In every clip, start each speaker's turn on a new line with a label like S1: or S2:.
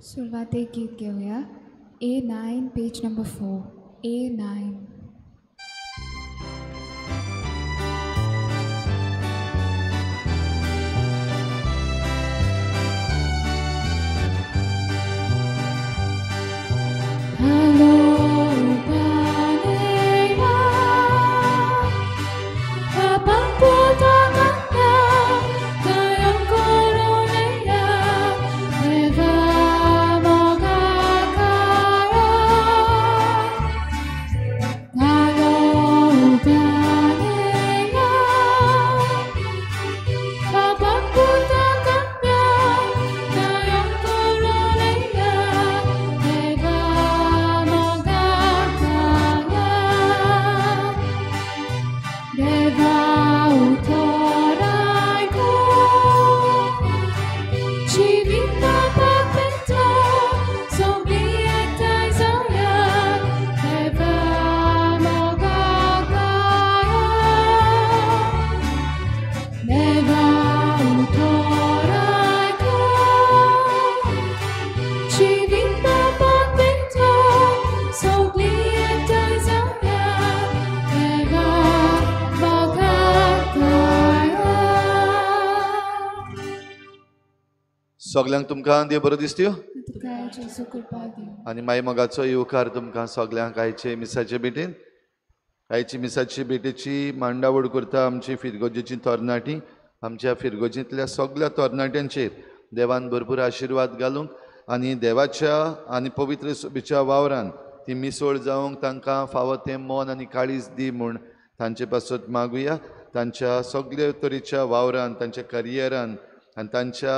S1: सुरवातेक गीत घेवया A9 page number 4 A9.
S2: सगल्यांक तुमकां देव बरो दिसत्यो आनी माई मोगाचो येवकार तुमकां सगल्यांक आयचे मिसाचे भेटेन. आयची मिसाची भेटेची मांडावळ करता आमची फिरगोजेची तरणाटी. आमच्या फिरगोजेंतल्या सगल्या तरणाट्यांचेर देवान भरपूर आशिर्वाद घालूंक आनी देवाच्या आनी पवित्र सभेच्या वावरान ती मिसळ जावंक तांकां फावो तें मन आनी काळीज दी म्हूण तांचे पासत मागुया. तांच्या सगळे तरेच्या वावरान, तांच्या करियरान आनी तांच्या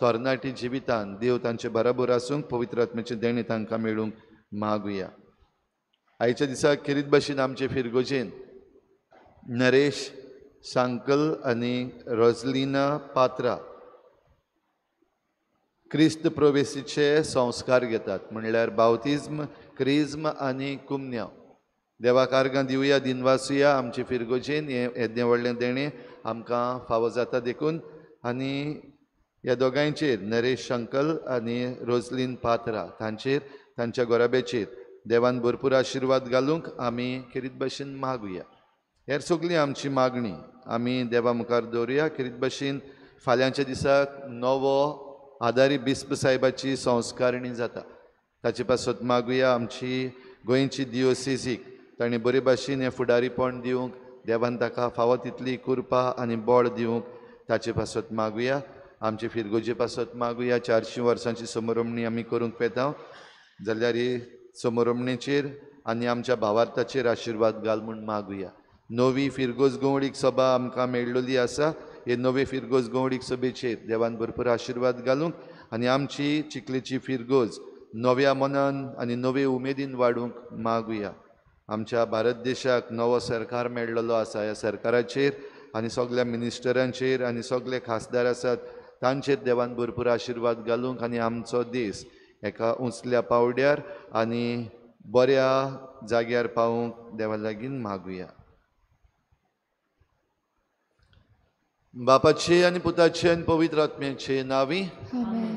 S2: तरणाटी जिवितान देव तांचे बराबर आसूंक पवित्र आत्म्याचें देणें तांकां मेळूंक मागुया. आयच्या दिसा खेरीत भाशेन आमचे फिरगोजेन नरेश सांकल आनी रोजलिना पात्रा क्रिस्त प्रवेशीचे संस्कार घेतात, म्हणल्यार बावतिज्म, क्रिज्म आनी कुमन्यांव. देवाक आर्गां दिवया, दिनवासुया. आमचे फिरगोजेन हें येदें व्हडलें देणें आमकां फावो जाता देखून आनी ह्या दोगांयचेर नरेश शंकल आनी रोजलीन पात्रा तांचेर, तांच्या गोराब्याचेर देवान भरपूर आशिर्वाद घालूंक आमी खेरीत भाशेन मागुया. हेर सगळी आमची मागणी आमी देवा मुखार दवरुया. खेरीत भाशेन फाल्यांच्या दिसाक नवो आदारी बिस्प साहेबाची संस्कारणी जाता, ताचे पासत मागुया. आमची गोंयची दिओसिसीक ताणें बरे भाशेन हें फुडारीपण दिवंक देवान ताका फावो तितली कृपा आनी बळ दिवंक ताचे पासत मागुया. आमचे फिरगोजे पासत मागुया. 400 वर्सांची समरमणी आमी करूंक पेतांव जाल्यार ही समरमणेचेर आनी आमच्या भावार्थाचेर आशिर्वाद घाल म्हूण मागुया. नवी फिरगोज गवळीक सभा आमकां मेळ्ळोली आसा. हे नवे फिरगोज गवळीक सभेचेर देवान भरपूर आशिर्वाद घालूंक आनी आमची चिखलेची फिरगोज नव्या मनान आनी नवे उमेदीन वाडूंक मागुया. आमच्या भारत देशाक नवो सरकार मेळ्ळलो आसा. ह्या सरकाराचेर आनी सगल्या मिनिस्टरांचेर आनी सगळे खासदार आसात तांचेर देवान भरपूर आशिर्वाद घालूंक आनी आमचो देश एका उंचल्या पावड्यार आनी बऱ्या जाग्यार पावूंक देवा लागीं मागुया. बापाचे आनी पुताचे आनी पवित्र आत्म्याचे नांवी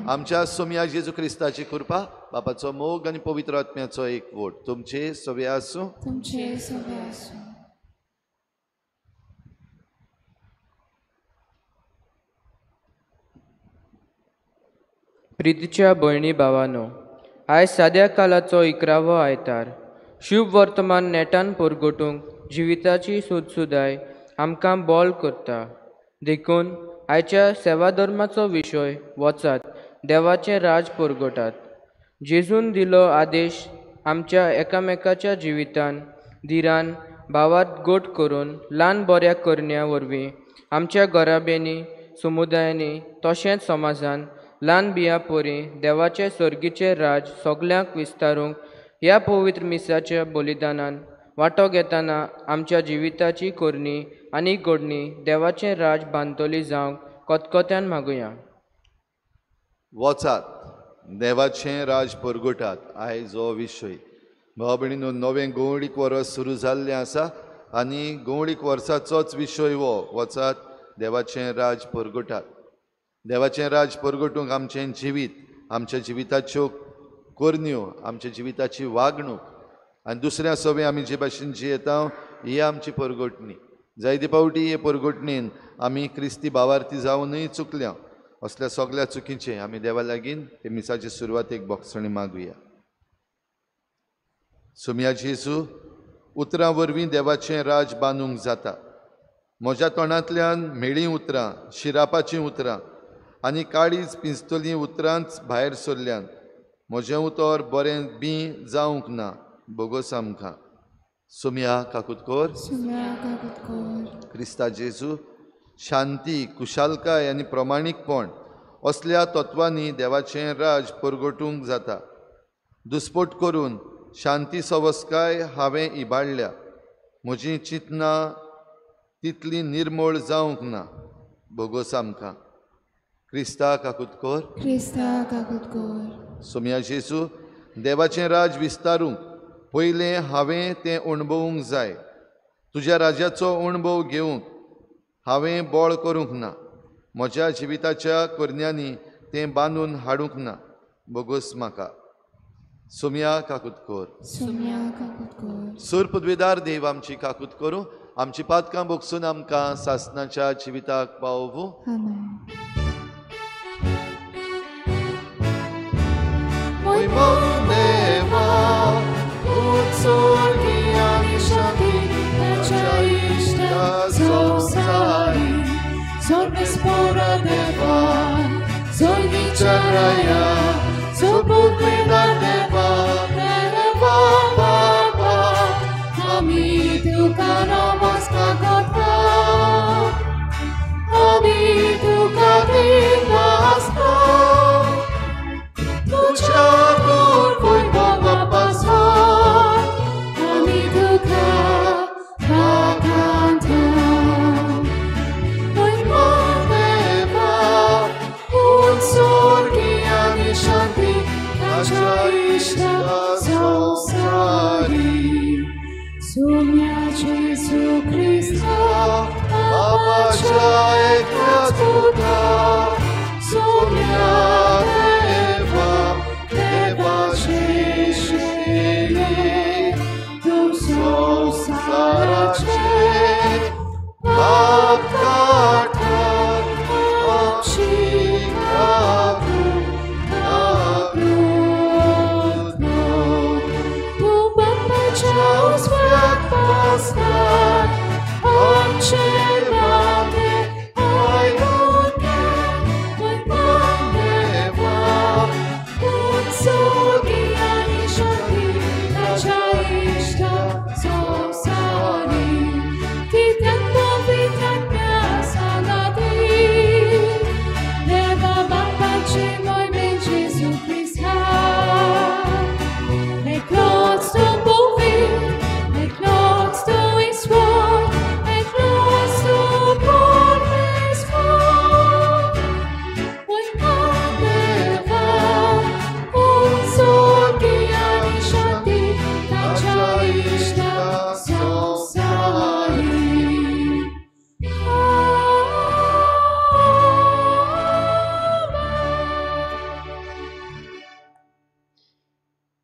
S2: आमच्या सोमया जेजू क्रिस्ताची कृपा, बापाचो मोग आनी पवित्र आत्म्याचो एकवट तुमचे सवे आसूं.
S1: तुमचे सवे आसूं.
S3: प्रितीच्या भयणी भावानो, आयज साद्या कालाचो 11वो आयतार. शुभ वर्तमान नेटान परगटूंक जिविताची सुदसुदाय आमकां बोल करता. देखून आयच्या सेवाधर्माचो विशय वचात देवाचें राज परगटात. जेजून दिलो आदेश आमच्या एकामेकाच्या जिवितान धिरान भावात गोट करून ल्हान बऱ्या करण्या वरवीं आमच्या घराब्यांनी, समुदायांनी तशेंच समाजान ल्हान बियां परी देवाचें सर्गीचें राज सगल्यांक विस्तारूंक ह्या पवित्र मिसाच्या बलिदानान वांटो घेतना आमच्या जिविताची करणी आनी घडणी देवाचें राज बांदतली जावंक कतकत्यान मागुया.
S2: वचात देवाचें राज परगटात आयज हो विशय. भाव भयणीनो, नवें गोवळीक वर्स सुरू जाल्लें आसा आनी गोवळीक वर्साचोच विशय हो, वचात देवाचें राज परगटात. देवाचें राज परगटूंक आमचें जिवीत आमच्या जिविताच्यो करण्यो, आमच्या जिविताची वागणूक आनी दुसऱ्या सवे आमी जे भाशेन जियेता ही आमची परगटणी. जायते फावटी हे परगटणेन आमी क्रिस्ती भावार्थी जावनूय चुकल्या. असल्या सगळ्या चुकीचें आमी देवा लागीं हे मिसाचे सुरवातेक बोगसणी मागुया. सोमया जेजू, उतरां वरवीं देवाचें राज बांदूंक जाता. म्हज्या तोंडांतल्यान म्हेळीं उतरां, शिरापाचीं उतरां आनी काळीज पिंजतलीं उतरांच भायर सरल्यान. म्हजें उतर बरें बी जावंक ना, बोगोस आमकां. सोमया काकूत कर. क्रिस्ता जेजू, शांती, कुशालकाय आनी प्रमाणीकपण असल्या तत्वांनी देवाचें राज परगटूंक जाता. दुस्पोट करून शांती सवस्काय हांवें इबाडल्या. म्हजीं चिंतनां तितली निर्मळ जावंक ना, बोगोस आमकां. क्रिस्ता काकूत कर.
S1: क्रिस्ता काकूत कर.
S2: सोमया जेजू, देवाचें राज विस्तारूंक पयलें हांवें तें अणभवूंक जाय. तुज्या राज्याचो अणभव घेवंक हांवें बळ करूंक ना. म्हज्या जिविताच्या करण्यांनी तें बांदून हाडूंक ना, बोगोस म्हाका. सोमया काकूत कर.
S1: सोमया काकूत कर.
S2: सूर पदवेदार देव आमची काकूत करूं, आमची पातकां बोगसून आमकां सासनाच्या जिविताक पावोवूं.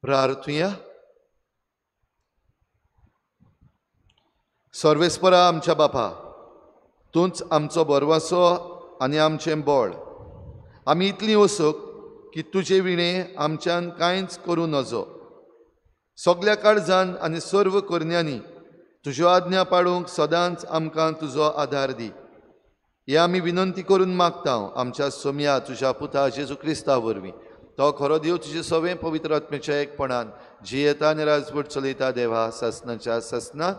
S2: प्रार्थुया. सर्वेस्परा आमच्या बापा, तूंच आमचो बरवासो आनी आमचें बळ. आमी इतलीं वसक की तुजे विणें आमच्यान कांयच करूं नजो. सगल्या काळजान आनी सर्व करण्यांनी तुज्यो आज्ञा पाळूंक सदांच आमकां तुजो आदार दी. हे आमी विनंती करून मागता आमच्या सोमया तुज्या पुता जेजू क्रिस्ता वरवीं. तो खरो देव तुजे सवें पवित्र आत्म्याच्या एकपणान जियेता आनी राजवट चलयता देवा सासनाच्या सासनाक.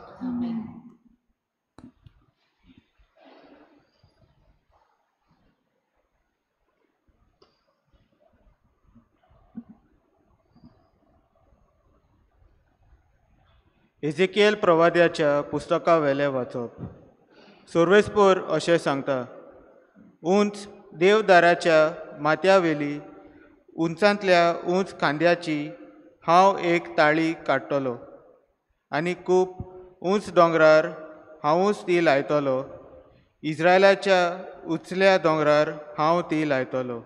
S4: एझेकिएल प्रवाद्याच्या पुस्तका वेलें वाचप. सोर्वेस्पोर अशें सांगता, उंच देवदाराच्या माथ्यावेली उंचांतल्या उंच खांद्याची हांव एक ताळी काडटलो आनी खूब उंच दोंगरार हांवूच ती लायतलो. इस्रायलाच्या उंचल्या दोंगरार हांव ती लायतलो.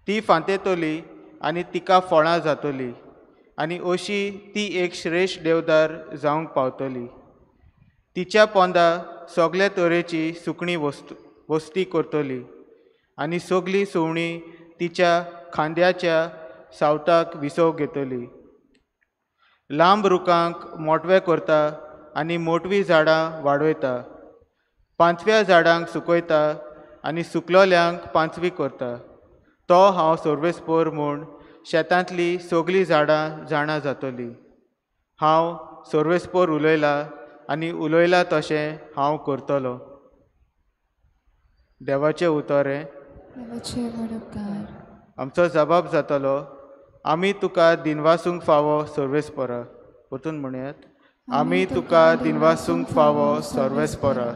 S4: ती फांतेतली आनी तिका फळां जातली आनी अशी ती एक श्रेश्ठ देवदार जावंक पावतली. तिच्या पोंदा सगळे तरेची सुकणी वस्ती करतली आनी सगळीं सुवणीं तिच्या खांद्याच्या सावटाक विसव घेतली. लांब रुखांक मोटवे करता आनी मोटवीं झाडां वाडयता, पांचव्या झाडांक सुकयता आनी सुकलोल्यांक पांचवी करता. तो हांव सर्वेस्पोर म्हूण शेतांतली सगळीं झाडां जाणा जातली. हांव सर्वेस्पोर उलयला आनी उलयला तशें हांव करतलो. देवाचें उतर हें. आमचो जबाब जातलो, आमी तुका दिनवासूंक फावो सर्वेस्पोरा. परतून म्हणयात, आमी तुका दिनवासूंक फावो सर्वेस्पोरा.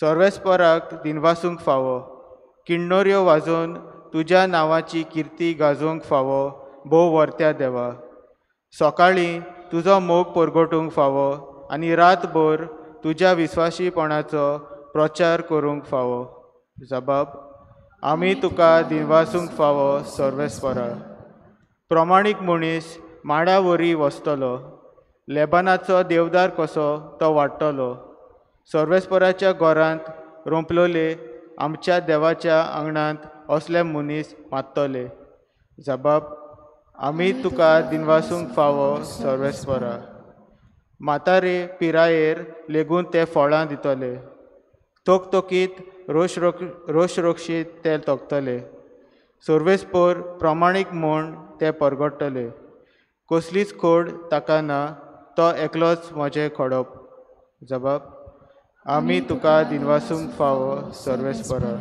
S4: सर्वेस्पोराक दिनवासूंक फावो, किण्णोऱ्यो वाजोवन तुज्या नांवाची किर्ती गाजोवंक फावो भोव वर्त्या देवा. सकाळीं तुजो मोग परगटूंक फावो आनी रातभर तुज्या विस्वाशीपणाचो प्रचार करूंक फावो. जबाब, आमी तुका दिनवासूंक फावो सर्वेस्पोरा. प्रमाणीक मनीस माडा वरी वसतलो, लेबानाचो देवदार कसो तो वाडटलो. सर्वेस्पोराच्या घरांत रोंपलोले आमच्या देवाच्या आंगणांत असले मनीस माततले. जबाब, आमी तुका दिनवासूंक फावो सर्वेस्पोरा. म्हातारे पिरायेर लेगून ते फळां दितले, तोकतोकीत रोशरोक्षीत ते तोकतले. सर्वेस्पोर प्रमाणीक म्हूण ते परगडटले, कसलीच खोड ताका ना, तो एकलोच म्हजें खोडप. जबाब, आमी तुका दिनवासूंक फावो सर्वेस्पोरा.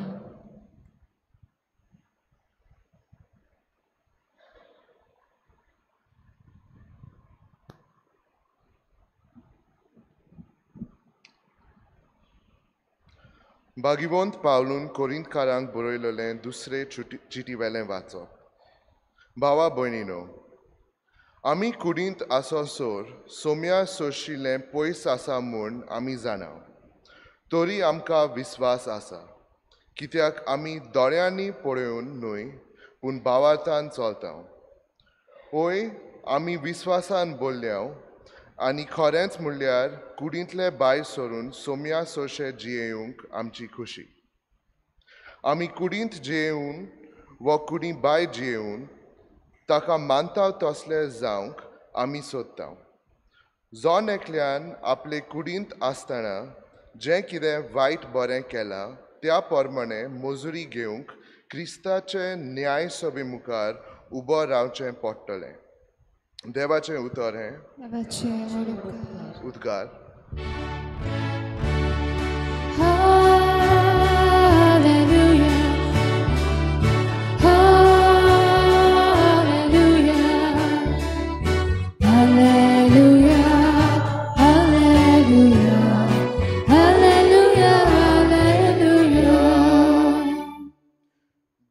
S5: भागिवंत पावलून कोरिंतकारांक बरयलेलें दुसरे चिटीवेलें वाचप. भावा भयणीनो, आमी कुडींत आसोसर सोम्या सोशिल्लें पयस आसा म्हूण आमी जाणा, तरी आमकां विस्वास आसा, कित्याक आमी दोळ्यांनी पळोवन न्हय पूण भावार्थान चलता. हय, आमी विस्वासान बोल्ल्या आनी खरेंच म्हणल्यार कुडींतले भायर सरून सोम्या सोशे जियेवंक आमची खुशी. आमी कुडींत जियेवन वा कुडी भायर जियेवन ताका मानता तसले जावंक आमी सोदता. जण एकल्यान आपले कुडींत आसतना जें कितें वायट बरें केलां त्या प्रमाणे मजुरी घेवंक क्रिस्ताचे न्याय सभे मुखार उबो रावचें पडटलें. देवाचें उतर हें. उद्गार.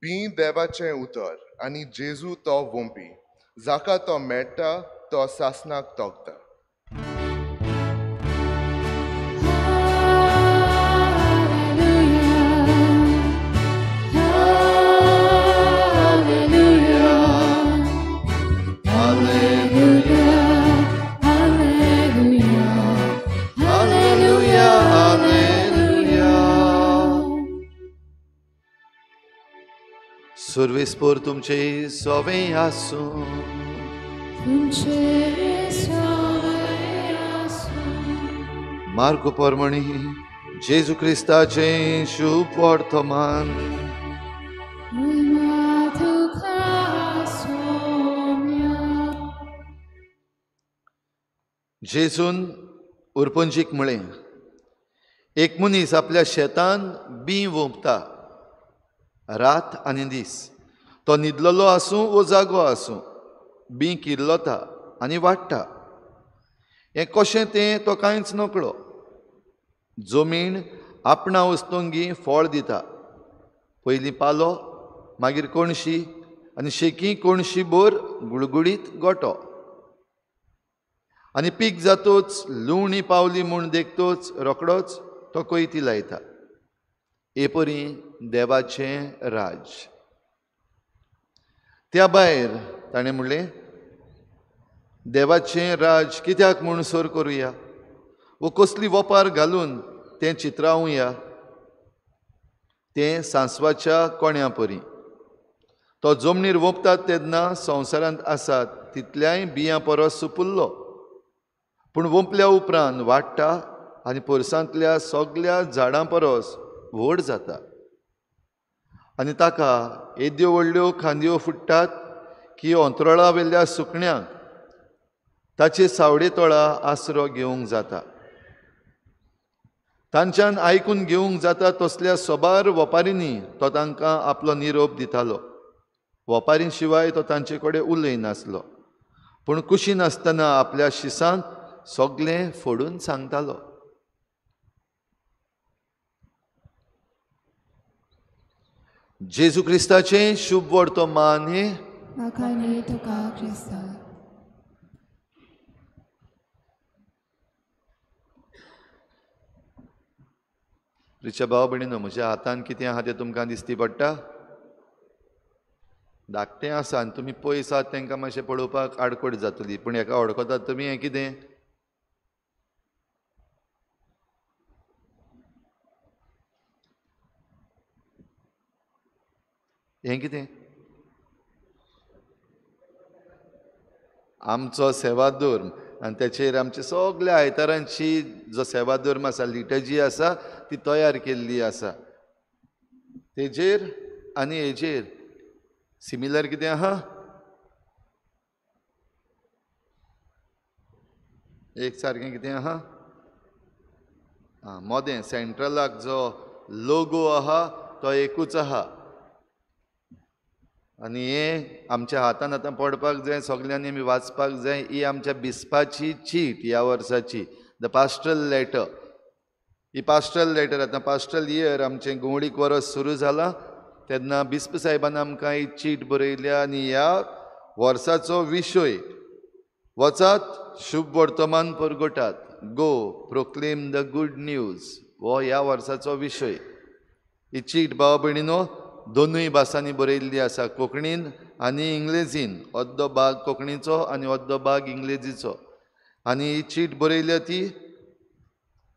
S5: बी देवाचें उतर आनी जेजू तो वोंपी, जाका तो मेळटा तो सासनाक तोगता.
S2: सर्वेस्पोर तुमचे सोवे आसूं. मार्को परमणी जेजू क्रिस्ताचें शुभ वर्तमान. जेजून उरपंजीक म्हळें, एक मनीस आपल्या शेतान बीं वोंपता रात आनी दीस. तो न्हिदलेलो आसूं वो जागो आसूं, बीं किल्लता आनी वाडटा. हें कशें तें तो कांयच नकळो. जमीन आपणा वस्तुंगी फळ दिता, पयलीं पालो, मागीर कणशी आनी शेकी कणशी भर गुळगुळीत गोटो. आनी पीक जातोच लुवणी पावली म्हूण देखतोच रोकडोच तो कोयती लायता. हे परी देवाचें राज. त्या भायर ताणें म्हणलें, देवाचें राज कित्याक म्हूण सर करुया वो कसली वपार घालून तें चित्रावया? तें सांसवाच्या कोण्या परी. तो जमनीर वोंपतात तेन्ना संवसारांत आसात तितल्याय बियां परस सुपुल्लो, पूण वोंपल्या उपरांत वाडटा आनी पोरसांतल्या सगल्या झाडां परस व्हड जाता आनी ताका येद्यो व्हडल्यो खांदयो फुट्टात की अंतराळा वेल्या सुकण्यांक ताचे सावडे तळा आसरो घेवंक जाता. तांच्यान आयकून घेवंक जाता तसल्या सोबार वपारींनी तो तांकां आपलो निरोप दितालो. वपारीं शिवाय तो तांचे कडेन उलयनासलो, पूण कुशीन आसतना आपल्या शिसांक सगळें फोडून सांगतालो. जेजू क्रिस्ताचें शुभ वर्तमान हें. रिच्या भाव भयणीनो, म्हज्या हातान कितें आहा तें तुमकां दिसती पडटा? धाकटें आसा आनी तुमी पयस आहात तांकां मातशें पळोवपाक आडखळ जातली, पूण हेका वळखतात तुमी? हें कितें? हें कितें? आमचो सेवाधर्म आनी तेचेर आमचे सगल्या आयतारांची जो सेवाधर्म आसा, लिटर्जी आसा, ती तयार केल्ली आसा. तेजेर आनी हेजेर सिमिलर कितें आहा? एक सारकें कितें आहा? आं, मोदें सेंट्रलाक जो लोगो आहा तो एकूच आहा. आनी हें आमच्या हातान आतां पडपाक जाय, सगल्यांनी आमी वाचपाक जाय. ही आमच्या बिस्पाची चीट ह्या वर्साची, the pastoral letter. He pastoral letter आतां पास्ट्रल इयर आमचें गोंवडीक वरस सुरू जालां तेन्ना बिस्प साहेबान आमकां ही चीट बरयल्या आनी ह्या वर्साचो विशय वचात शुभ वर्तमान परगटात, go proclaim the good news, हो ह्या वर्साचो विशय. ही चीट भाव भयणीनो दोनूय भासांनी बरयल्ली आसा, कोंकणीन आनी इंग्लेजीन. अर्दो भाग कोंकणीचो आनी अर्दो भाग इंग्लेजीचो. आनी ही चीट बरयल्या ती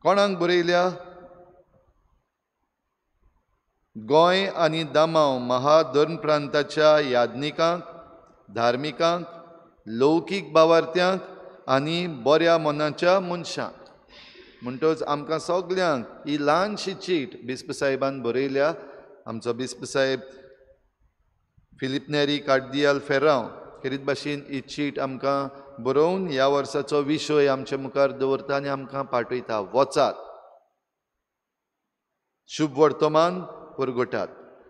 S2: कोणाक बरयल्या? गोंय आनी दामांव महाधर्म प्रांताच्या याज्ञिकांक, धार्मिकांक, लौकीक भावार्थ्यांक आनी बऱ्या मनाच्या मनशांक. म्हणटच आमकां सगल्यांक ही ल्हानशी चीट बिस्प साहेबान बरयल्या. आमचो बिस्प साहेब फिलीप नेरी कार्दियाल फेरांव खेरीत भाशेन ही चीट आमकां बरोवन ह्या वर्साचो विशय आमचे मुखार दवरता आनी आमकां पाठयता, वचात शुभ वर्तमान परगटात.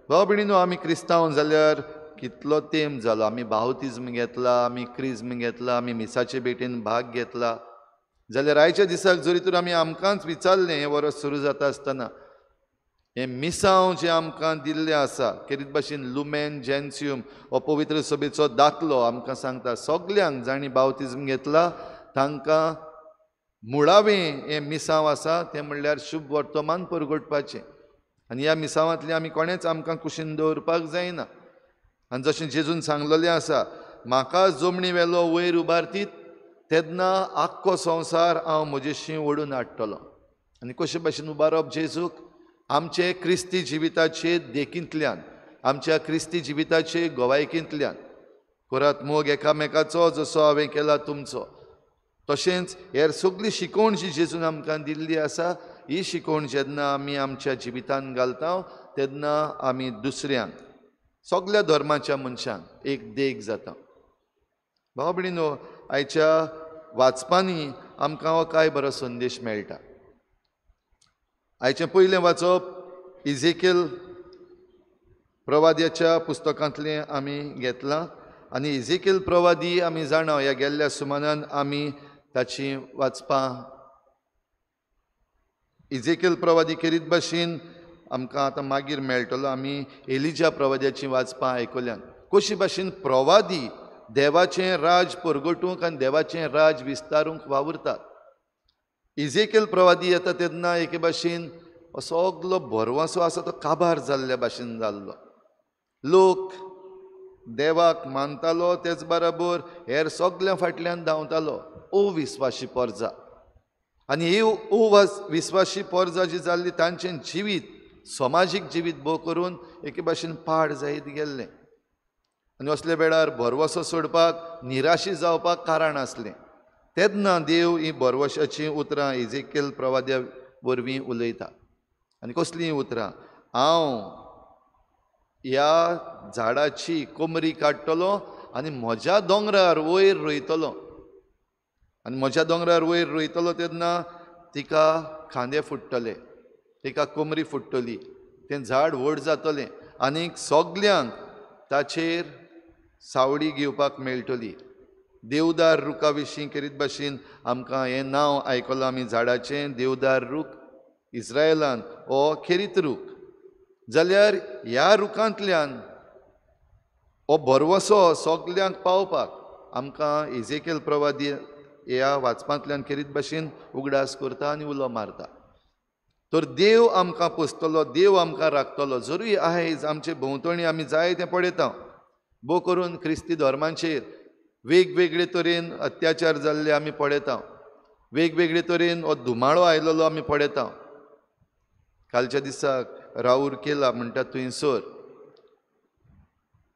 S2: भाव भयणीनो, आमी क्रिस्तांव जाल्यार कितलो तेंप जालो आमी बावतिज्म घेतला, आमी क्रिज्म घेतला, आमी मिसाचे भेटेन भाग घेतला. जाल्यार आयच्या दिसाक जरी तर आमी आमकांच विचारलें हें वर्स सुरू जाता आसतना, हें मिसांव जें आमकां दिल्लें आसा, खेरीत भाशेन लुमेन जेन्सियम हो पवित्र सभेचो दाखलो आमकां सांगता सगल्यांक जांणी बावतिज्म घेतला तांकां मुळावें हें मिसांव आसा तें म्हणल्यार शुभ वर्तमान परगटपाचें. आनी ह्या मिसांवांतलें आमी कोणेंच आमकां कुशीन दवरपाक जायना. आनी जशें जेजून सांगलेलें आसा, म्हाका जमणी वेलो वयर उबारतीत तेन्ना आख्खो संवसार हांव म्हजेशी ओडून हाडटलो. आनी कशे भाशेन उबारप जेजूक? आमचे क्रिस्ती जिविताचे देखींतल्यान, आमच्या क्रिस्ती जिविताचे गवायकींतल्यान. करात मोग एकामेकाचो जसो हांवें केला तुमचो. तशेंच हेर सगळी शिकवण जी जेजून आमकां दिल्ली आसा, ही शिकवण जेन्ना आमी आमच्या जिवितान घालता तेन्ना आमी दुसऱ्यांक, सगल्या धर्माच्या मनशांक एक देख जाता. भाव भयणीनो, आयच्या वाचपांनी आमकां हो काय बरो संदेश मेळटा. आयचें पयलें वाचप इझेकेल प्रवाद्याच्या पुस्तकांतलें आमी घेतलां. आनी इझेकेल प्रवादी आमी जाणा ह्या गेल्ल्या सुमानान आमी ताची वाचपां. इझेकेल प्रवादी खेरीत भाशेन आमकां आतां मागीर मेळटलो आमी एलिजा प्रवाद्याची वाचपां आयकल्यान. कशी भाशेन प्रवादी देवाचें राज परगटूंक आनी देवाचें राज विस्तारूंक वावुरतात. इझेकेल प्रवादी येता तेन्ना एके भाशेन सगलो भरवंसो आसा तो काबार जाल्ल्या भाशेन जाल्लो. लोक देवाक मानतालो, तेच बराबर हेर सगळ्यां फाटल्यान धांवतालो. अविस्वाशी पोरजा. आनी ही अविस्वाशी पोरजा जी जाल्ली तांचें जिवीत, समाजीक जिवीत भोव करून एके भाशेन पाड जायत गेल्लें. आनी असल्या वेळार भरवसो सोडपाक, निराशी जावपाक कारण आसलें. तेन्ना देव ही भरवशाचीं उतरां इजेकेल प्रवाद्या वरवीं उलयता. आनी कसलीं उतरां? हांव ह्या झाडाची कोमरी काडटलो आनी म्हज्या दोंगरार वयर रोयतलो. आनी म्हज्या दोंगरार वयर रोयतलो तेन्ना तिका खांदे फुट्टले, तिका कोमरी फुट्टली, तें झाड व्हड जातलें आनी सगल्यांक ताचेर सावळी घेवपाक मेळटली. देवदार रुखा विशीं खेरीत भाशेन आमकां हें नांव आयकलां आमी झाडाचें, देवदार रूख. इस्रायलान हो खेरीत रूख जाल्यार ह्या रुखांतल्यान हो भरवसो सगल्यांक पावपाक आमकां इजेकेल प्रवादी ह्या वाचपांतल्यान खेरीत भाशेन उगडास करता आनी उलो मारता. तर देव आमकां पोसतलो, देव आमकां राखतलो. जरूय आयज आमचे भोंवतणी आमी जाय तें पळयता, भोव करून क्रिस्ती धर्मांचेर वेगवेगळे तरेन अत्याचार जाल्ले आमी पळयता, वेगवेगळे तरेन हो धुमाळो आयलेलो आमी पळयता. कालच्या दिसाक राऊर केला म्हणटा थंयसर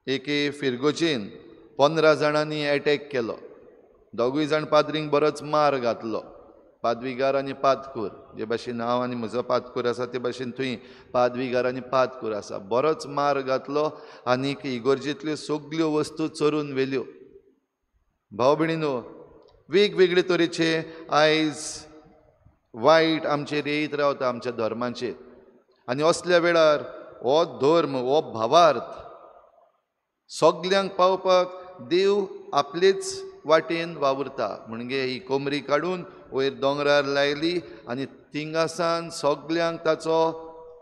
S2: एके फिरगोचेन 15 जाणांनी एटॅक केलो. दोगूय जाण पाद्रींक बरोच मार घातलो, पादविगार आनी पादकूर. जे भाशेन हांव आनी म्हजो पादकूर आसा ते भाशेन थंय पादविगार आनी पादकूर आसा. बरोच मार घातलो आनी इगोर्जेंतल्यो सगल्यो वस्तू चोरून व्हेल्यो. भाव भयणीनो, वेगवेगळे तरेचे आयज वायट आमचेर येयत रावता आमच्या धर्माचेर. आनी असल्या वेळार हो धर्म, हो भावार्थ सगल्यांक पावपाक देव आपलेच वाटेन वावुरता. म्हणजे ही कोमरी काडून वयर दोंगरार लायली आनी थिंगासान सगल्यांक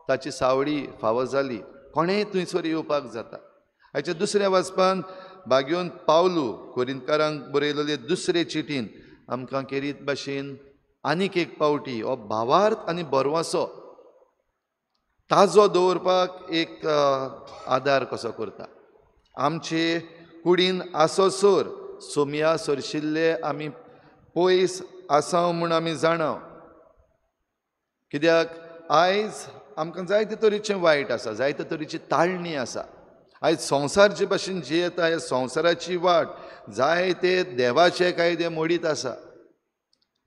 S2: ताची सावळी फावो जाली. कोणेय थंयसर येवपाक जाता. हाच्या दुसऱ्या वाचपान बागयोन पावलू कोरिंतकारांक बरयलेले दुसरे चिटीन आमकां खेरीत भाशेन आनीक एक पावटी हो भावार्थ आनी भरवंसो ताजो दवरपाक एक आदार कसो करता. आमचे कुडीन आसोसर सोमया सरशिल्ले आमी पयस आसा म्हूण आमी जाणा. कित्याक आयज आमकां जायते तरेचें वायट आसा, जायते तरेची ताळणी आसा. आयज संवसार जे भाशेन जियेता, ह्या संवसाराची वाट जायते देवाचे कायदे मोडीत आसा,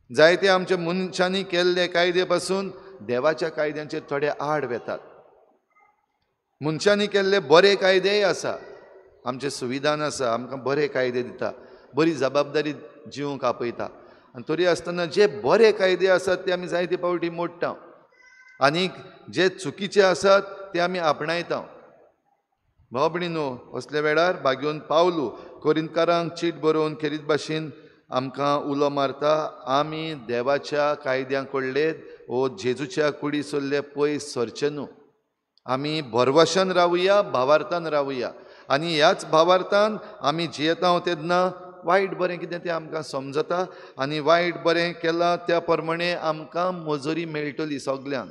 S2: जायते आमच्या मनशांनी केल्ले कायदे पासून देवाच्या कायद्यांचेर थोडे आड वेतात. मनशांनी केल्ले बरे कायदेय आसा, आमचें संविधान आसा, आमकां बरे कायदे दिता, बरी जबाबदारी जिवंक आपयता. आनी तरी आसतना जे बरे कायदे आसात ते आमी जायते पावटी मोडटा आनी जे चुकीचे आसात ते आमी आपणायता. भाव भयणीनो, असल्या वेळार बागयोन पावलू कोरिंतकारांक चीट बरोवन खेरीत भाशेन आमकां उलो मारता, आमी देवाच्या कायद्यां कडले वो जेजूच्या कुडी सरले पयस सरचे न्हू. आमी भरवशान रावया, भावार्थान रावया. आनी ह्याच भावार्थान आमी जियेता तेन्ना वायट बरें कितें तें आमकां समजता आनी वायट बरें केलां त्या प्रमाणे आमकां मजुरी मेळटली सगल्यांक.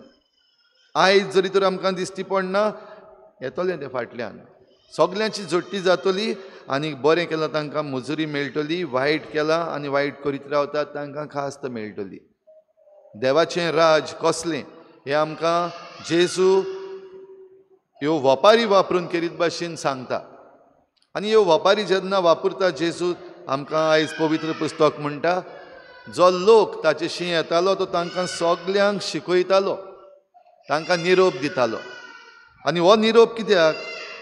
S2: आयज जरी तर आमकां दिश्टी पडना, येतलें तें फाटल्यान, सगल्यांची जोडटी जातली आनी बरें केलां तांकां मजुरी मेळटली, वायट केलां आनी वायट करीत रावतात तांकां खास्त मेळटली. देवाचें राज कसलें हें आमकां जेजू ह्यो वपारी वापरून खेरीत भाशेन सांगता. आनी ह्यो वपारी जेन्ना वापरता जेजू, आमकां आयज पवित्र पुस्तक म्हणटा, जो लोक ताचेशी येतालो तो तांकां सगल्यांक शिकयतालो, तांकां निरोप दितालो. आनी हो निरोप कित्याक?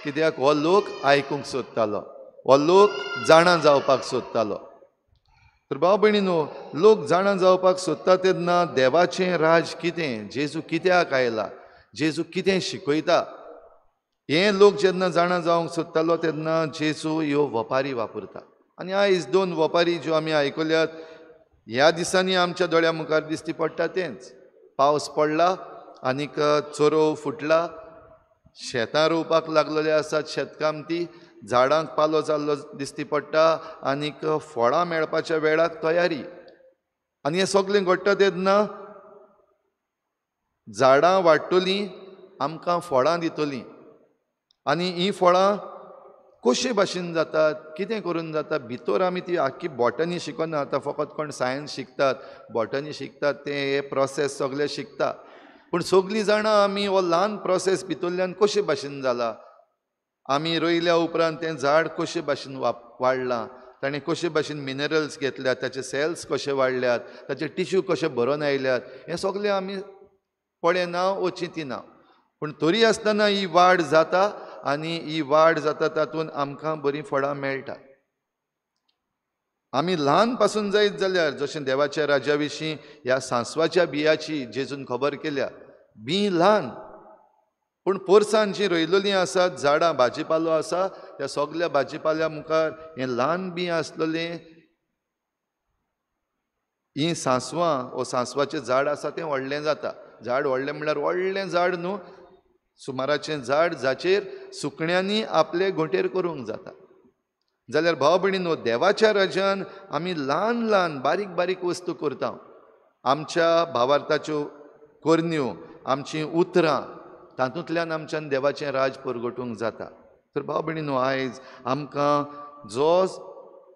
S2: कित्याक हो लोक आयकूंक सोदतालो, हो लोक जाणा जावपाक सोदतालो. तर भाव भयणीनो, लोक जाणा जावपाक सोदता तेन्ना देवाचें राज कितें, जेजू कित्याक आयला, जेजू कितें शिकयता, हें लोक जेन्ना जाणा जावंक सोदतालो तेन्ना जेजू ह्यो वपारी वापरता. आनी आयज दोन वपारी ज्यो आमी आयकल्यात ह्या दिसांनी आमच्या दोळ्या मुखार दिश्टी पडटा तेंच. पावस पडला आनीक चरोव फुटला, शेतां रोवपाक लागलेले आसात शेतकामती, झाडांक पालो जाल्लो दिश्टी पडटा आनीक फळां मेळपाच्या वेळाक तयारी. आनी हें सगळें घडटा तेन्ना झाडां वाडटलीं, आमकां फळां दितलीं आनी हीं फळां कशे भाशेन जातात, कितें करून जाता, भितर आमी ती आख्खी बॉटनी शिकना. आतां फकत कोण सायन्स शिकतात, बॉटनी शिकतात, ते हे प्रोसेस सगळे शिकता, पूण सगळीं जाणां आमी हो ल्हान प्रोसेस भितरल्यान कशे भाशेन जाला, आमी रोयल्या उपरांत तें झाड कशे भाशेन वाडलां, ताणें कशे भाशेन मिनरल्स घेतल्यात, ताचे सेल्स कशे वाडल्यात, ताचे टिश्यू कशे भरून आयल्यात, हें सगळें आमी पळयना वो चिंतिना. पूण तरी आसतना ही वाड जाता आनी ही वाड जाता तातूंत आमकां बरीं फळां मेळटात. आमी ल्हान पासून जायत जाल्यार जशें देवाच्या राज्या विशीं ह्या सांसवाच्या बियाची जेजून खबर केल्या, बी ल्हान पूण पोरसान जीं रोयलेलीं आसात झाडां, भाजीपालो आसा, त्या सगल्या भाजीपाल्या मुखार हें ल्हान बी आसलेलें हीं सांसवां वो सांसवाचें झाड आसा तें व्हडलें जाता. झाड व्हडलें म्हणल्यार व्हडलें झाड न्हू, सुमाराचें झाड जाचेर सुकण्यांनी आपले घोंटेर करूंक जाता. जाल्यार भाव भयणीनो, देवाच्या राज्यान आमी ल्हान ल्हान बारीक बारीक वस्तू करता. आमच्या भावार्थाच्यो करण्यो, आमचीं उतरां, तातूंतल्यान आमच्यान देवाचें राज परगटूंक जाता. तर भाव भयणीनो, आयज आमकां जो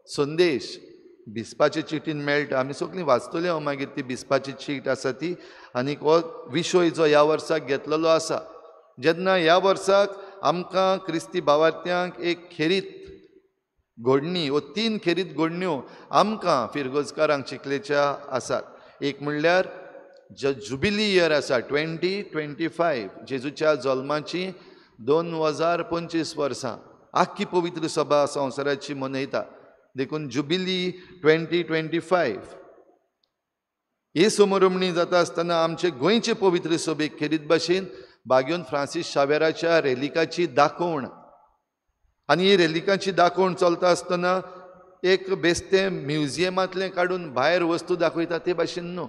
S2: संदेश बिस्पाचे चिटीन मेळटा, आमी सगळीं वाचतली हांव मागीर ती बिस्पाची चीट आसा ती, आनी हो विशय जो ह्या वर्साक घेतलेलो आसा, जेन्ना ह्या वर्साक आमकां क्रिस्ती भावार्थ्यांक एक खेरीत घडणी वो तीन खेरीत घडण्यो आमकां फिरगोजकारांक चिखलेच्या आसात. एक म्हणल्यार जुबिली इयर आसा 2025, जेजूच्या जल्माची 2025 वर्सां आख्खी पवित्र सभा संवसाराची मनयता, देखून जुबिली 2025. ही समोरमणी जाता आसतना आमचे गोंयचे पवित्र सभेक खेरीत भाशेन बाग्योन फ्रांसीस शावेराच्या रेलिकाची दाखोवण, आनी ही रेलिकाची दाखोवण चलता आसतना एक बेस्तें म्युझियमांतलें काडून भायर वस्तू दाखयता ते भाशेन न्हू,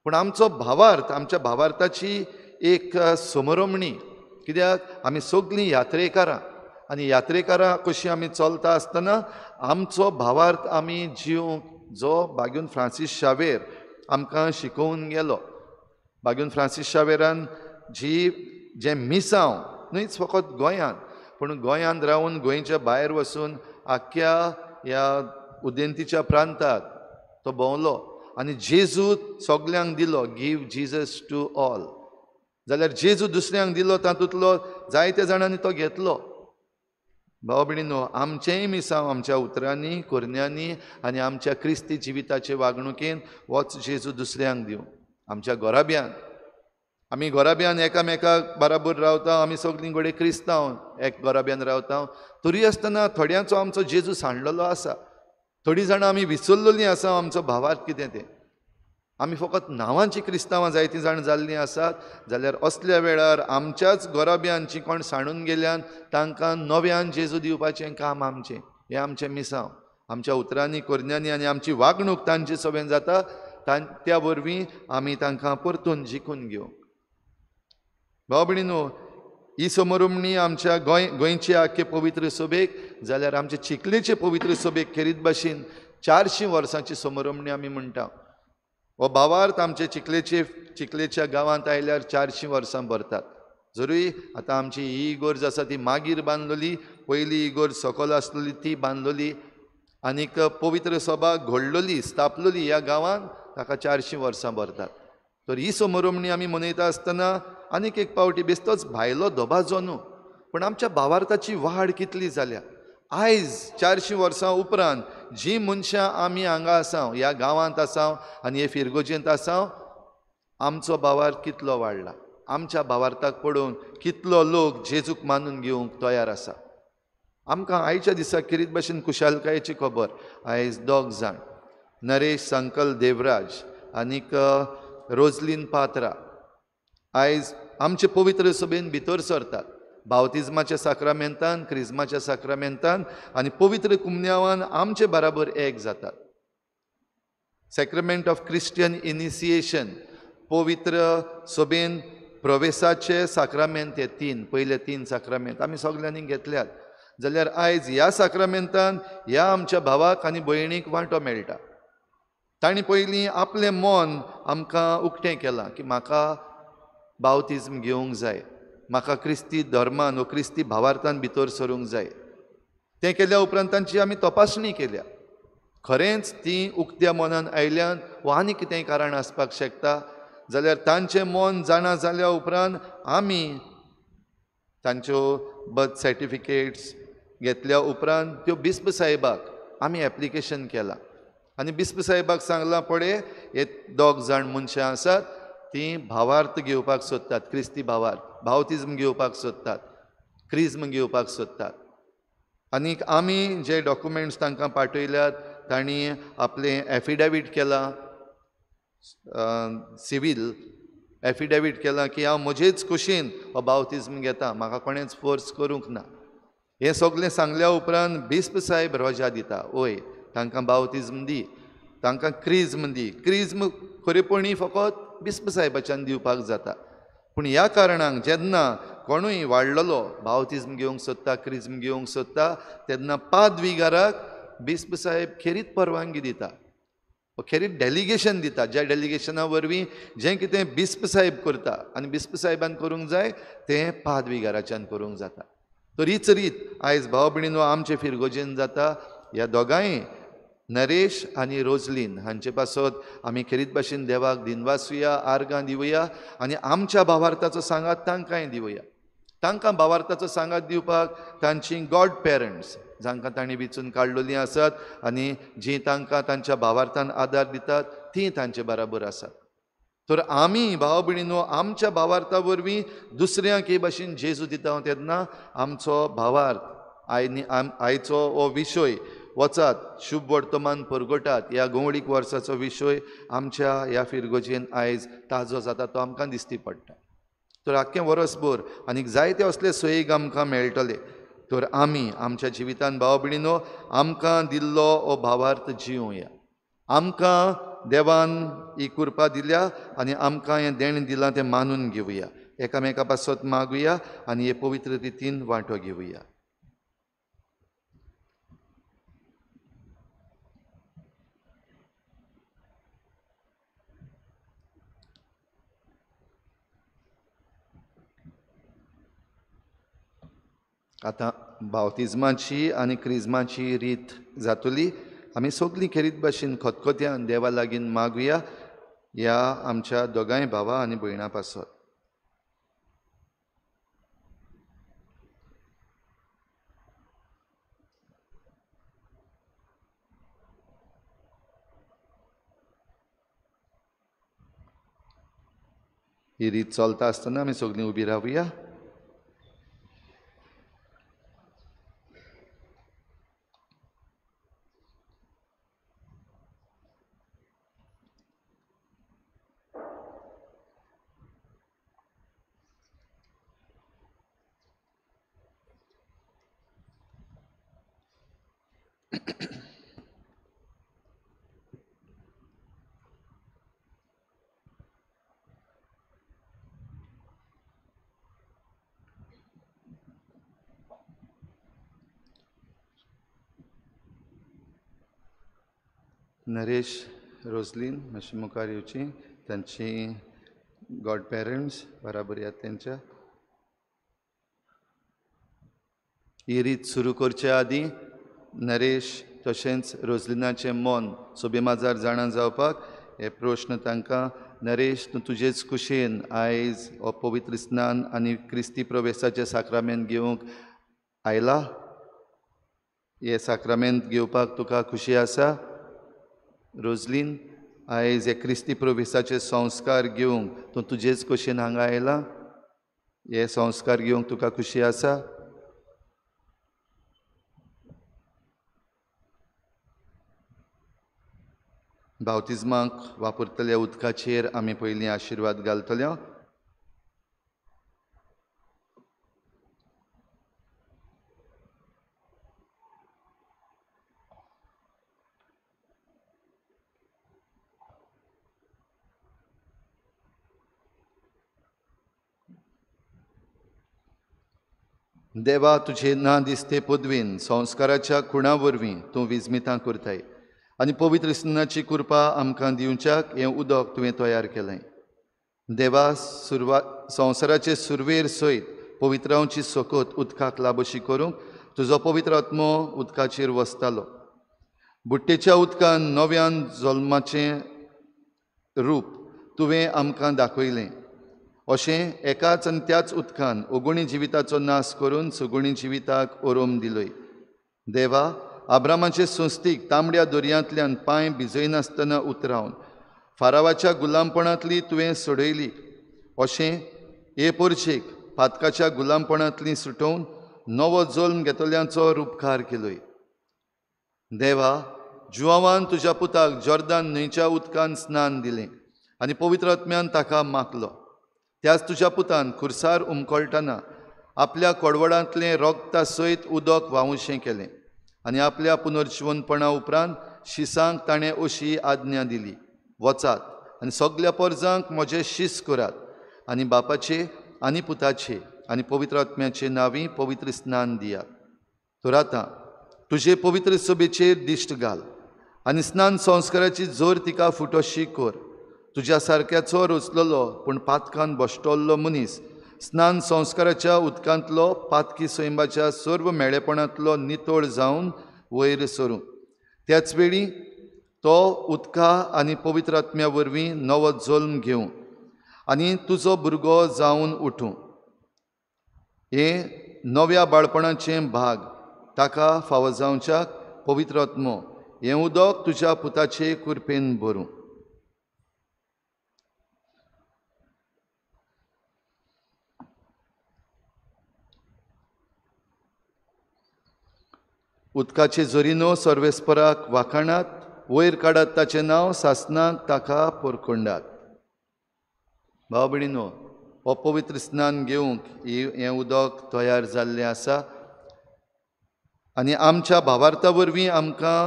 S2: पूण आमचो भावार्थ, आमच्या भावार्थाची एक समोरमणी. कित्याक आमी सगळीं यात्रेकारां आनी यात्रेकारां कशीं आमी चलता आसतना आमचो भावार्थ आमी जिवंक जो बाग्योन फ्रांसीस शावेर आमकां शिकोवन गेलो. बाग्योन फ्रांसीस शावेरान जी जें मिसांव न्हयच फकत गोंयांत, पूण गोंयांत रावन गोंयच्या भायर वचून आख्ख्या ह्या उदेंतीच्या प्रांतांत तो भोंवलो आनी जेजू सगल्यांक दिलो, गिव जिजस टू ऑल. जाल्यार जेजू दुसऱ्यांक दिलो तातूंतलो जायत्या जाणांनी तो घेतलो. भाव भयणीनो, आमचेंय मिसांव आमच्या उतरांनी, करण्यांनी आनी आमच्या क्रिस्ती जिविताचे वागणुकेन वच जेजू दुसऱ्यांक दिवं. आमच्या घराब्यान, आमी घराब्यान एकामेकाक बराबर रावता, आमी सगळीं घडये क्रिस्तांव एक घराब्यान रावता, तरी आसतना थोड्यांचो आमचो जेजू सांडलेलो आसा, थोडीं जाणां आमी विसरलेलीं आसा आमचो भावार्थ कितें तें. आमी फकत नांवांची क्रिस्तांवां जायतीं जाण जाल्लीं आसात. जाल्यार असल्या वेळार आमच्याच घराब्यान जीं कोण सांडून गेल्यान तांकां नव्यान जेजू दिवपाचें काम आमचें, हें आमचें मिसांव. आमच्या उतरांनी, करण्यांनी आनी आमची वागणूक तांचे सवेन जाता, त्या वरवीं आमी तांकां परतून जिखून घेवं. भाव भयणीनो, ही समोरमणी आमच्या गोंयचे आख्खे पवित्र सभेक, जाल्यार आमचे चिखलेचे पवित्र सभेक खेरीत भाशेन 400 वर्सांची समोरमणी आमी म्हणटा. हो भावार्थ आमचे चिखलेच्या गांवांत आयल्यार 400 वर्सां भरतात. जरूय आतां आमची ही इगोर्ज आसा ती मागीर बांदलोली, पयली इगोर्ज सकयल आसलेली ती बांदलोली आनीक पवित्र सभा घडलोली, स्थापलोली ह्या गांवांत, ताका 400 वर्सां भरतात. तर ही समोरमणी आमी मनयता आसतना आनीक एक पावटी बेस्तोच भायलो दबाजो न्हू, पूण आमच्या भावार्थाची वाड कितली जाल्या. आयज 400 वर्सां उपरांत जी मनशां आमी हांगा आसा, ह्या गांवांत आसा आनी हे फिरगोजेंत आसा, आमचो भावार्थ कितलो वाडला, आमच्या भावार्थाक पळोवन कितलो लोक जेजूक मानून घेवंक तयार आसा. आमकां आयच्या दिसा खेरीत भाशेन खुशालकायेची खबर, आयज 2 जाण, नरेश संकल देवराज आनीक रोजलीन पात्रा, आयज आमचे पवित्र सभेन भितर सरतात. बावतिज्माच्या साक्रामेंतान, क्रिज्माच्या साक्रामेंतान आनी पवित्र कुमन्यावान आमचे बराबर एक जातात. सॅक्रमेंट ऑफ क्रिस्टियन इनिसिएशन, पवित्र सभेन प्रवेसाचे साक्रामेंत, हे तीन पयले 3 साक्रामेंत आमी सगल्यांनी घेतल्यात. जाल्यार आयज ह्या साक्रामेंतान ह्या आमच्या भावाक आनी भयणीक वांटो मेळटा. तांणी पयलीं आपलें मन आमकां उक्तें केलां की म्हाका बावतिज्म घेवंक जाय, म्हाका क्रिस्ती धर्मान वो क्रिस्ती भावार्थान भितर सरूंक जाय. तें केल्या उपरांत तांची आमी तपासणी केल्या, खरेंच ती उक्त्या मनान आयल्यान वा आनी कितेंय कारण आसपाक शकता जाल्यार तांचें मन जाणा जाल्या उपरांत आमी तांच्यो बर्थ सर्टिफिकेट्स घेतल्या उपरांत त्यो बिस्प साहेबाक आमी एप्लिकेशन केलां आनी बिस्प साहेबाक सांगलां, पळय हे दोग जाण मनशां आसात तीं भावार्थ घेवपाक सोदतात, क्रिस्ती भावार्थ, भावतिज्म घेवपाक सोदतात, क्रिज्म घेवपाक सोदतात आनीक आमी जे डॉक्युमेंट्स तांकां पाठयल्यात तांणी आपलें एफिडेवीट केलां, सिवील एफिडेवीट केलां की हांव म्हजेच खुशीन हो बावतिज्म घेता, म्हाका कोणेंच फोर्स करूंक ना. हें सगळें सांगल्या उपरांत बिस्प साहेब रोजा दिता, ओय तांकां बावतिज्म दी, तांकां क्रिज्म दी. क्रिज्म खरेपणी फकत बिस्प साहेबाच्यान दिवपाक जाता, पूण ह्या कारणाक जेन्ना कोणूय वाडलेलो बावतिज्म घेवंक सोदता, क्रिज्म घेवंक सोदता तेन्ना पादविगाराक बिस्प साहेब खेरीत परवानगी दिता, खेरीत डेलिगेशन दिता, ज्या डेलिगेशना वरवीं जें कितें बिस्प साहेब करता आनी बिस्प साहेबान करूंक जाय तें पादविगाराच्यान करूंक जाता. तर हीच रीत आयज भाव भयणीनो आमचे फिरगोजेन जाता. ह्या दोगांय नरेश आनी रोजलीन हांचे पासत आमी खेरीत भाशेन देवाक दिनवासुया, आर्गां दिवया आनी आमच्या भावार्थाचो सांगात तांकांय दिवया. तांकां भावार्थाचो सांगात दिवपाक तांची गॉड पेरंट्स जांकां तांणी विचून काडलेलीं आसात आनी जीं तांकां तांच्या भावार्थान आदार दितात तीं तांचे बराबर आसात. तर आमी भाव भयणीनो आमच्या भावार्था वरवीं दुसऱ्यांक हे भाशेन जेजू दिता तेन्ना आमचो भावार्थ आयचो हो विशय वचात शुभ वर्तमान परगटात ह्या गोंवळीक वर्साचो विशय आमच्या ह्या फिरगोजेन आयज ताजो जाता तो आमकां दिसती पडटा. तर आख्खें वर्सभर आनीक जायते असले सोयीक आमकां मेळटले. तर आमी आमच्या जिवितान भाव भयणीनो आमकां दिल्लो हो भावार्थ जिवया. आमकां देवान ही कृपा दिल्या आनी आमकां हें देणें दिलां तें मानून घेवया, एकामेका पासत मागुया आनी हे पवित्र रितीन वांटो घेवया. आतां बावतिज्माची आनी क्रिज्माची रीत जातली. आमी सगळीं खेरीत भाशेन खतखत्यान देवा लागीं मागुया ह्या आमच्या दोगांय भावा आनी भयणां पासत. ही रीत चलता आसतना आमी सगळीं उबी रावया. नरेश रोजलीन मातशें मुखार येवची, तांची गॉड पेरंट्स बराबर यात तेंच्या. ही रीत सुरू करचे आदीं नरेश तशेंच रोजलिनाचें मन सोबेमाजार जाणा जावपाक हे प्रश्न तांकां, नरेश तूं तुजेच कुशेन आयज हो पवित्र स्नान आनी क्रिस्ती प्रवेशाचें साक्रामेंत घेवंक आयला, हे साक्रामेंत घेवपाक तुका खुशी आसा? रोजलीन आयज हे क्रिस्ती प्रवेशाचे संस्कार घेवंक तूं तुजेच कुशेन हांगा आयला, हे संस्कार घेवंक तुका खुशी आसा? बावतिज्माक वापरतल्या उदकाचेर आमी पयलीं आशिर्वाद घालतले. देवा तुझे ना दिसते पदवीन संस्काराच्या खुणा वरवीं तूं विजमितां करताय आनी पवित्र स्नानाची कृपा आमकां दिवच्याक हें उदक तुवें तयार केलें. देवा सुरवात संवसाराचे सुरवेर सयत पवित्रांची सकत उदकाक लाबोशी करूंक तुजो पवित्र आत्मो उदकाचेर वसतालो. बुट्टेच्या उदकान नव्यान जल्माचें रूप तुवें आमकां दाखयलें. अशें एकाच आनी त्याच उदकान अगुणी जिविताचो नाश करून सगुणी जिविताक ओरोम दिलोय. देवा, आब्रामाचे संस्थीक तांबड्या दर्यांतल्यान पांय भिजयनासतना उतरावन फारावाच्या गुलामपणांतली तुवें सोडयली. अशें हे पोरशेक पातकाच्या गुलामपणांतली सुटोवन नवो जल्म घेतल्यांचो रुपकार केलोय. देवा, जुवावान तुज्या पुताक जॉर्दान न्हंयच्या उदकान स्नान दिलें आनी पवित्र आत्म्यान ताका माखलो. त्याच तुज्या पुतान खुर्सार उमकळटना आपल्या कोडवडांतलें रोगता सयत उदक व्हांवशें केलें आनी आपल्या पुनर्जिवनपणा उपरांत शिसांक ताणें अशी आज्ञा दिली, वचात आनी सगल्या पोरजांक म्हजें शीस करात आनी बापाचे आनी पुताचे आनी पवित्र आत्म्याचे नांवी पवित्र स्नान दियात. तर आतां तुजे पवित्र सभेचेर दिश्ट घाल आनी स्नान संस्काराची जोर तिका फुटोशी कर. तुज्या सारक्याचो रचलेलो पूण पातकान बश्टल्लो मनीस स्नान संस्काराच्या उदकांतलो पातकी सैमाच्या सर्व मेळेपणांतलो नितळ जावन वयर सरूं. त्याच वेळी तो उदका आनी पवित्र आत्म्या वरवीं नवो जल्म घेवं आनी तुजो भुरगो जावन उठूं. हें नव्या बाळपणाचें भाग ताका फावो जावच्याक पवित्र आत्मो हें उदक तुज्या पुताचे कृपेन भरूं. उदकाचे जोरीनो सर्वेस्पराक वाखाणात, वयर काडात ताचें नांव, सासनाक ताका पोरकोंडात. भाव भयणीनो, हो पवित्र स्नान घेवंक हें उदक तयार जाल्लें आसा आनी आमच्या भावार्था वरवीं आमकां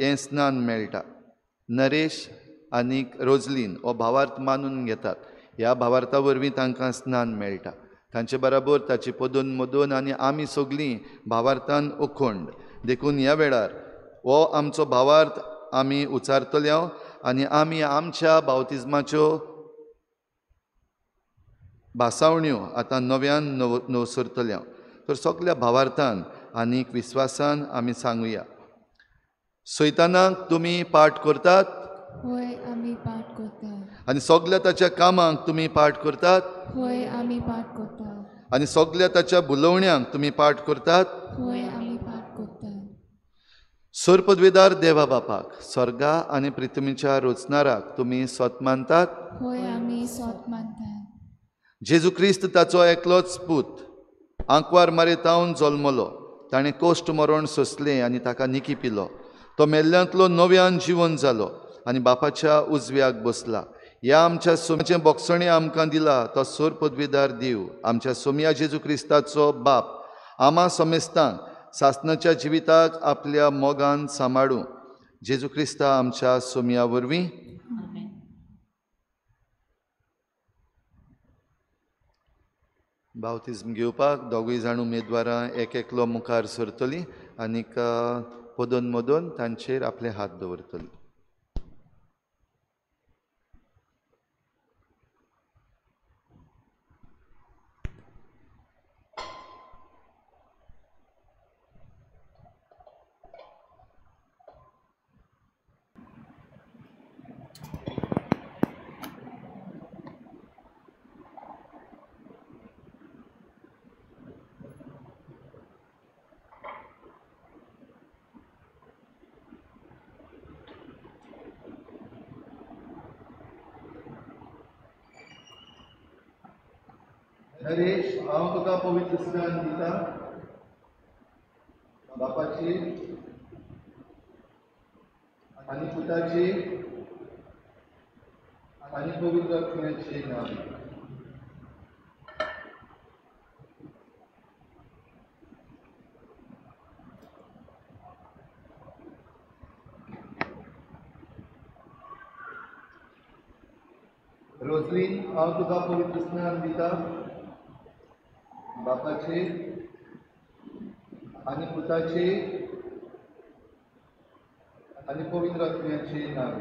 S2: हें स्नान मेळटा. नरेश आनी रोजलीन हो भावार्थ मानून घेतात. ह्या भावार्था वरवीं तांकां स्नान मेळटा. तांचे बराबर ताची पदून मदून आनी आमी सगळीं भावार्थान अखंड. देखून ह्या वेळार हो आमचो भावार्थ आमी उचारतले आनी आमी आमच्या बावतिज्माच्यो भासावण्यो आतां नव्यान नवसरतले. तर सगल्या भावार्थान आनी विस्वासान आमी सांगुया, सैतानाक तुमी पाठ करतात
S1: होय आमी पाठ करतात,
S2: आनी सगल्या ताच्या कामांक तुमी पाठ करतात
S1: होय आमी पाठ करतात,
S2: आनी सगल्या ताच्या भुलोवण्यांक तुमी पाठ करतात
S1: होय आमी पाठ करतात.
S2: सर्पद्वेदार देवा बापाक, स्वर्गा आनी पृथ्वीच्या रचणाराक तुमी स्वत मानतात
S1: होय आमी स्वत मानतात.
S2: जेजू क्रिस्त ताचो एकलोच पूत आंकवार मारेतावन जल्मलो. ताणें कोश्ट मरण सोंसलें आनी ताका निकी पिलो. तो मेल्ल्यांतलो नव्यान जिवन जालो आनी बापाच्या उजव्याक बसला. ह्या आमच्या सोम्याचें बोगसणें आमकां दिला तो सोर पदवीदार देव आमच्या सोम्या जेजू क्रिस्ताचो बाप आमा समेस्तांक सासनाच्या जिविताक आपल्या मोगान सांबाळूं. जेजू क्रिस्ता आमच्या सोम्या वरवीं. बावतिज्म घेवपाक दोगूय जाण उमेदवारां एक एकलो मुखार सरतली आनीक पदोन मदोन तांचेर आपले हात दवरतली. नरेश, हांव तुका पवित्र स्नान दिता बापाची आनी पुताची आनी पवित्र आत्म्याचे नांव. रोजलीन, हांव तुका पवित्र स्नान दिता बापाचे आनी पुताचे आनी पवित्र आत्म्याचे नांव.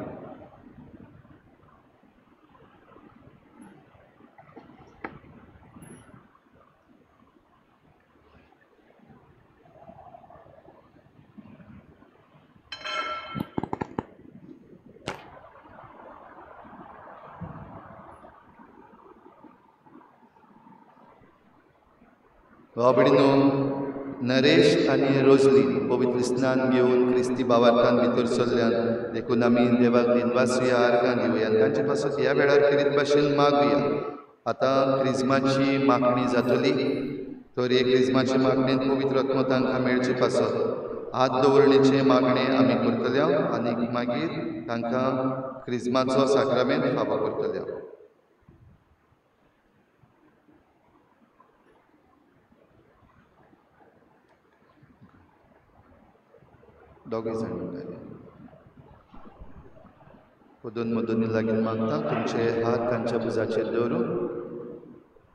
S2: भाव-भयणींनो, नरेश आनी रोजली पवित्र स्नान घेवन क्रिस्ती भावार्थान भितर सरल्यान, देखून आमी देवाक दिनवासुया, आर्गां दिवया, तांचे पासत ह्या वेळार खेरीत भाशेन मागुया. आतां क्रिज्माची मागणी जातली, तर हे क्रिज्माचे मागणेन पवित्र आत्मो तांकां मेळचे पासत हात दवरणेचें मागणें आमी करतले आनी मागीर तांकां क्रिज्माचो साक्रामेंत फावो करतले. दोगूय जाण म्हणटाले पदोन मदोनी लागीं मागता तुमचे हात तांच्या भुजाचेर दवरून.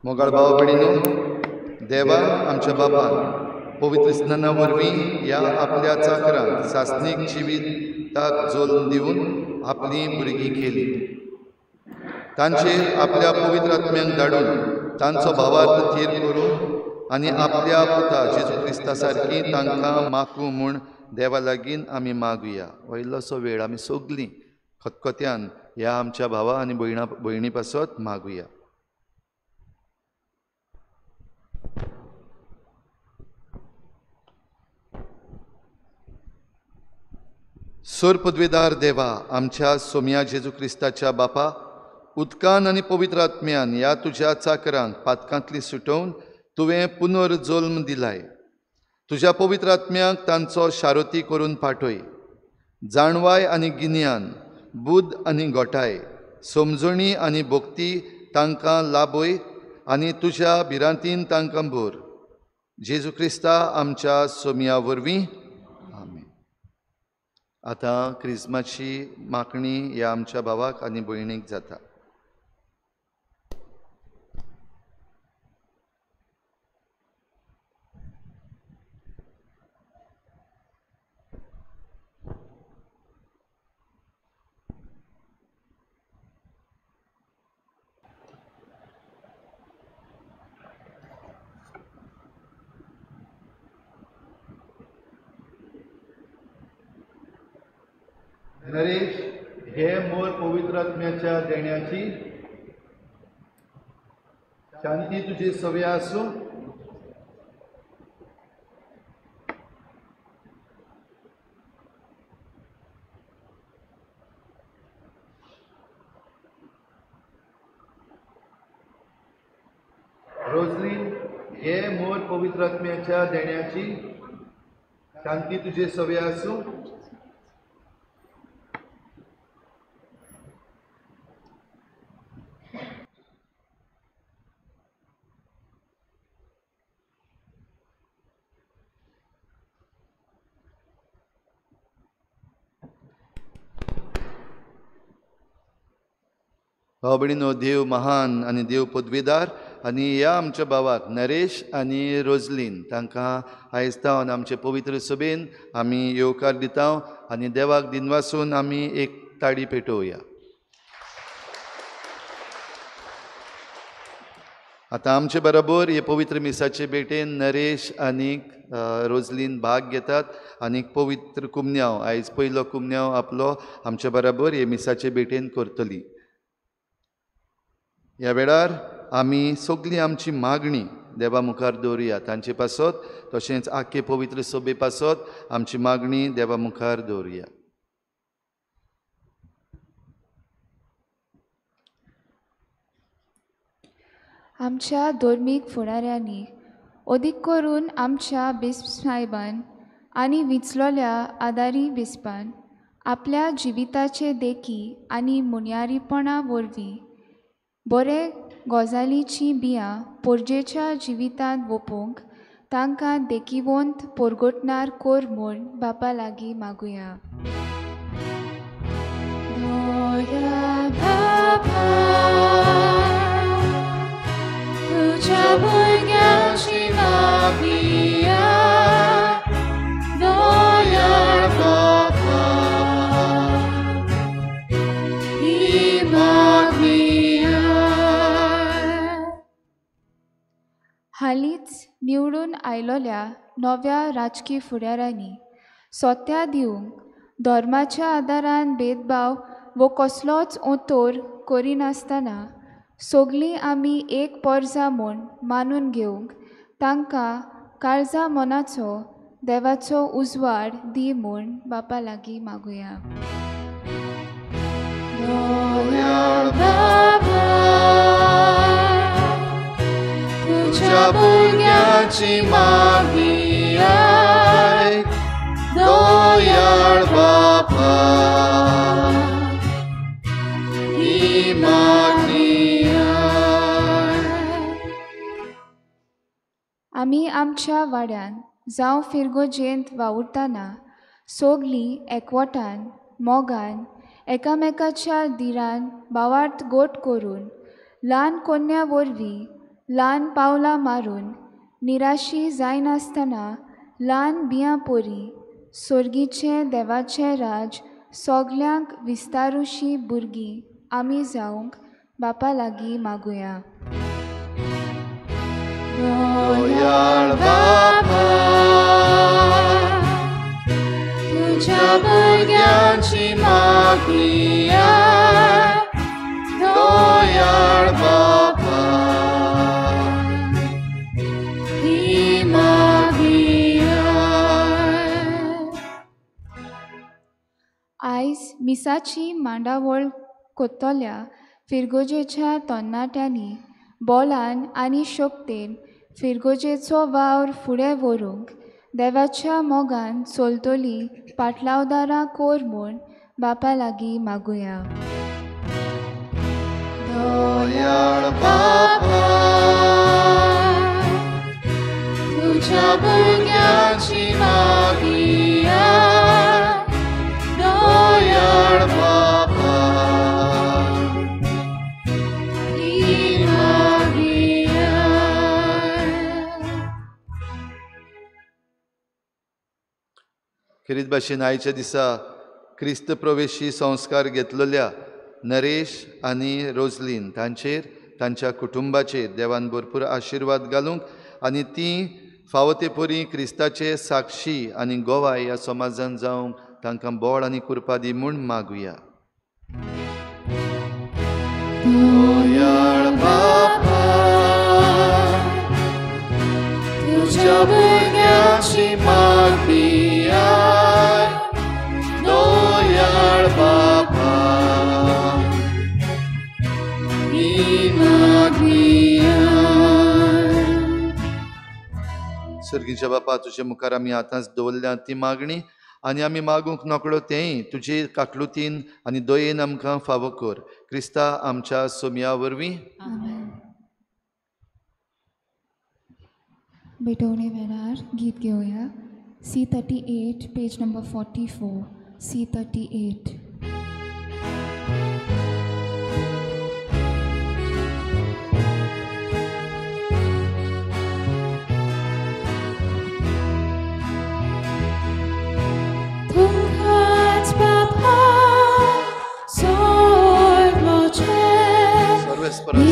S2: मोगाळ भाव भयणींनो, देवा आमच्या बापान पवित्र स्नाना वरवीं ह्या आपल्या चाकरांत सासणीक जिविताक जोल दिवन आपलीं भुरगीं केली. तांचेर आपल्या पवित्र आत्म्यांक धाडून तांचो भावार्थ थीर करून आनी आपल्या पुता जेजू क्रिस्ता सारकी तांकां माकू म्हूण देवा लागीं आमी मागुया. हो इल्लोसो वेळ आमी सगलीं खतखत्यान ह्या आमच्या भावा आनी भयणी पासत मागुया. सोर पदवेदार देवा, आमच्या सोम्या जेजू क्रिस्ताच्या बापा, उदकान आनी पवित्र आत्म्यान ह्या तुज्या चाकरांक पातकांतली सुटोवन तुवें पुनर्जल्म दिलाय. तुज्या पवित्र आत्म्याक तांचो शारोती करून पाठय. जाणवाय आनी गिन्यान, बुद्द आनी गोठाय, समजणी आनी भक्ती तांकां लाभय आनी तुज्या भिरांतीन तांकां भर. जेजू क्रिस्ता आमच्या सोम्या वरवीं, आमेन. आतां क्रिस्माची मागणी ह्या आमच्या भावाक आनी भयणीक जाता. नरेश, हे मोर पवित्र आत्म्याच्या देण्याची शांती तुझे सवे आसूं. रोजलीन, हे मोर पवित्र आत्म्याच्या देण्याची शांती तुझे सवे आसूं. भाव भयणींनो, देव महान आनी देव पदवीदार आनी ह्या आमच्या भावाक नरेश आनी रोजलीन तांकां आयज तावन आमचे पवित्र सभेन आमी येवकार दिता आनी देवाक दिनवासून आमी एक ताडी पेटोवया. आतां आमचे बरोबर हे पवित्र मिसाचे भेटेन नरेश आनी रोजलीन भाग घेतात आनी पवित्र कुमन्यांव आयज पयलो कुमन्यांव आपलो आमचे बरोबर हे मिसाचे भेटेन करतली. ह्या वेळार आमी सगळी आमची मागणी देवा मुखार दवरुया, तांचे पासत तशेंच आख्खे पवित्र सभे पासत आमची मागणी देवा मुखार दवरुया.
S1: आमच्या धर्मीक फुडाऱ्यांनी अदीक करून आमच्या बिस्प सायबान आनी विचलोल्या आदारी बिस्पान आपल्या जिविताचे देखी आनी मुन्यारीपणा वरवीं बरे गजालीचीं बियां पोरजेच्या जिवितांत वोपूंक तांकां देखिवंत पोरगोटणार कोर म्हूण बापा लागीं मागुया. दया बापा तुज्या भुरग्यांची मागुया, दया बापा ही मागुया. हालींच निवडून आयलोल्या नव्या राजकी फुडाऱ्यांनी सोत्या दिवंक धर्माच्या आदारान भेदभाव वो कसलोच ओतोर करिनासतना सगळीं आमी एक पोरजा म्हूण मानून घेवंक तांकां काळजा मनाचो देवाचो उजवाड दी म्हूण बापा लागीं मागुया. दयाळ बाबा
S2: तुझ्या भुरग्याची मागणी आयक, दयाळ बाबा ही मागणी आयक.
S1: आमी आमच्या वाड्यान जावं फिरगोजेंत वावुरतना सोगलीं एकवटान मोगान एकामेकाच्या दिरान भावार्थ गोट करून ल्हान कोन्या वरवीं ल्हान पावलां मारून निराशी जायनासतना ल्हान बियां पोरी सोर्गीचें देवाचें राज सोगल्यांक विस्तारुशी भुरगीं आमी जावंक बापा लागीं मागुया.
S2: दयाळ बाबा तुझ्या भुरग्यांची मागणी आयक, दयाळ बाबा ही मागणी आयक.
S1: आयज मिसाची मांडावळ कोत्तल्या फिरगोजेच्या तरणाट्यांनी बोलान आनी शक्तेन फिरगोजेचो वावर फुडें व्हरूंक देवाच्या मोगान चलतली पाटलावदारां कोर म्हूण बापा लागीं मागुया.
S2: दयाळ बाबा तुझ्या भुरग्यांची मागणी आयक, दयाळ बाबा ही मागणी आयक. खेरीत भाशेन आयच्या दिसा क्रिस्त प्रवेशी संस्कार घेतलेल्या नरेश आनी रोजलीन तांचेर तांच्या कुटुंबाचेर देवान भरपूर आशिर्वाद घालूंक आनी ती फावो ते परी क्रिस्ताचे साक्षी आनी गोवाय ह्या समाजान जावंक तांकां बळ आनी कृपा दी म्हूण मागुया. दयाळ बाबा तुझ्या भुरग्यांची मागणी आयक, दयाळ बाबा ही मागणी आयक. सर्गीच्या बापा तुजे मुखार आमी आतांच दवरल्या ती मागणी आनी आमी मागूंक नकळो तेंय तुजे काकलुतीन आनी दयेन आमकां फावो कर, क्रिस्ता आमच्या सोमया वरवीं.
S1: आमेन. भेटवणे वेळार गीत घेवया. C38 page number 44. C38.
S6: तुमकांच बाबा सोडलोचें
S2: सर्वेस्परा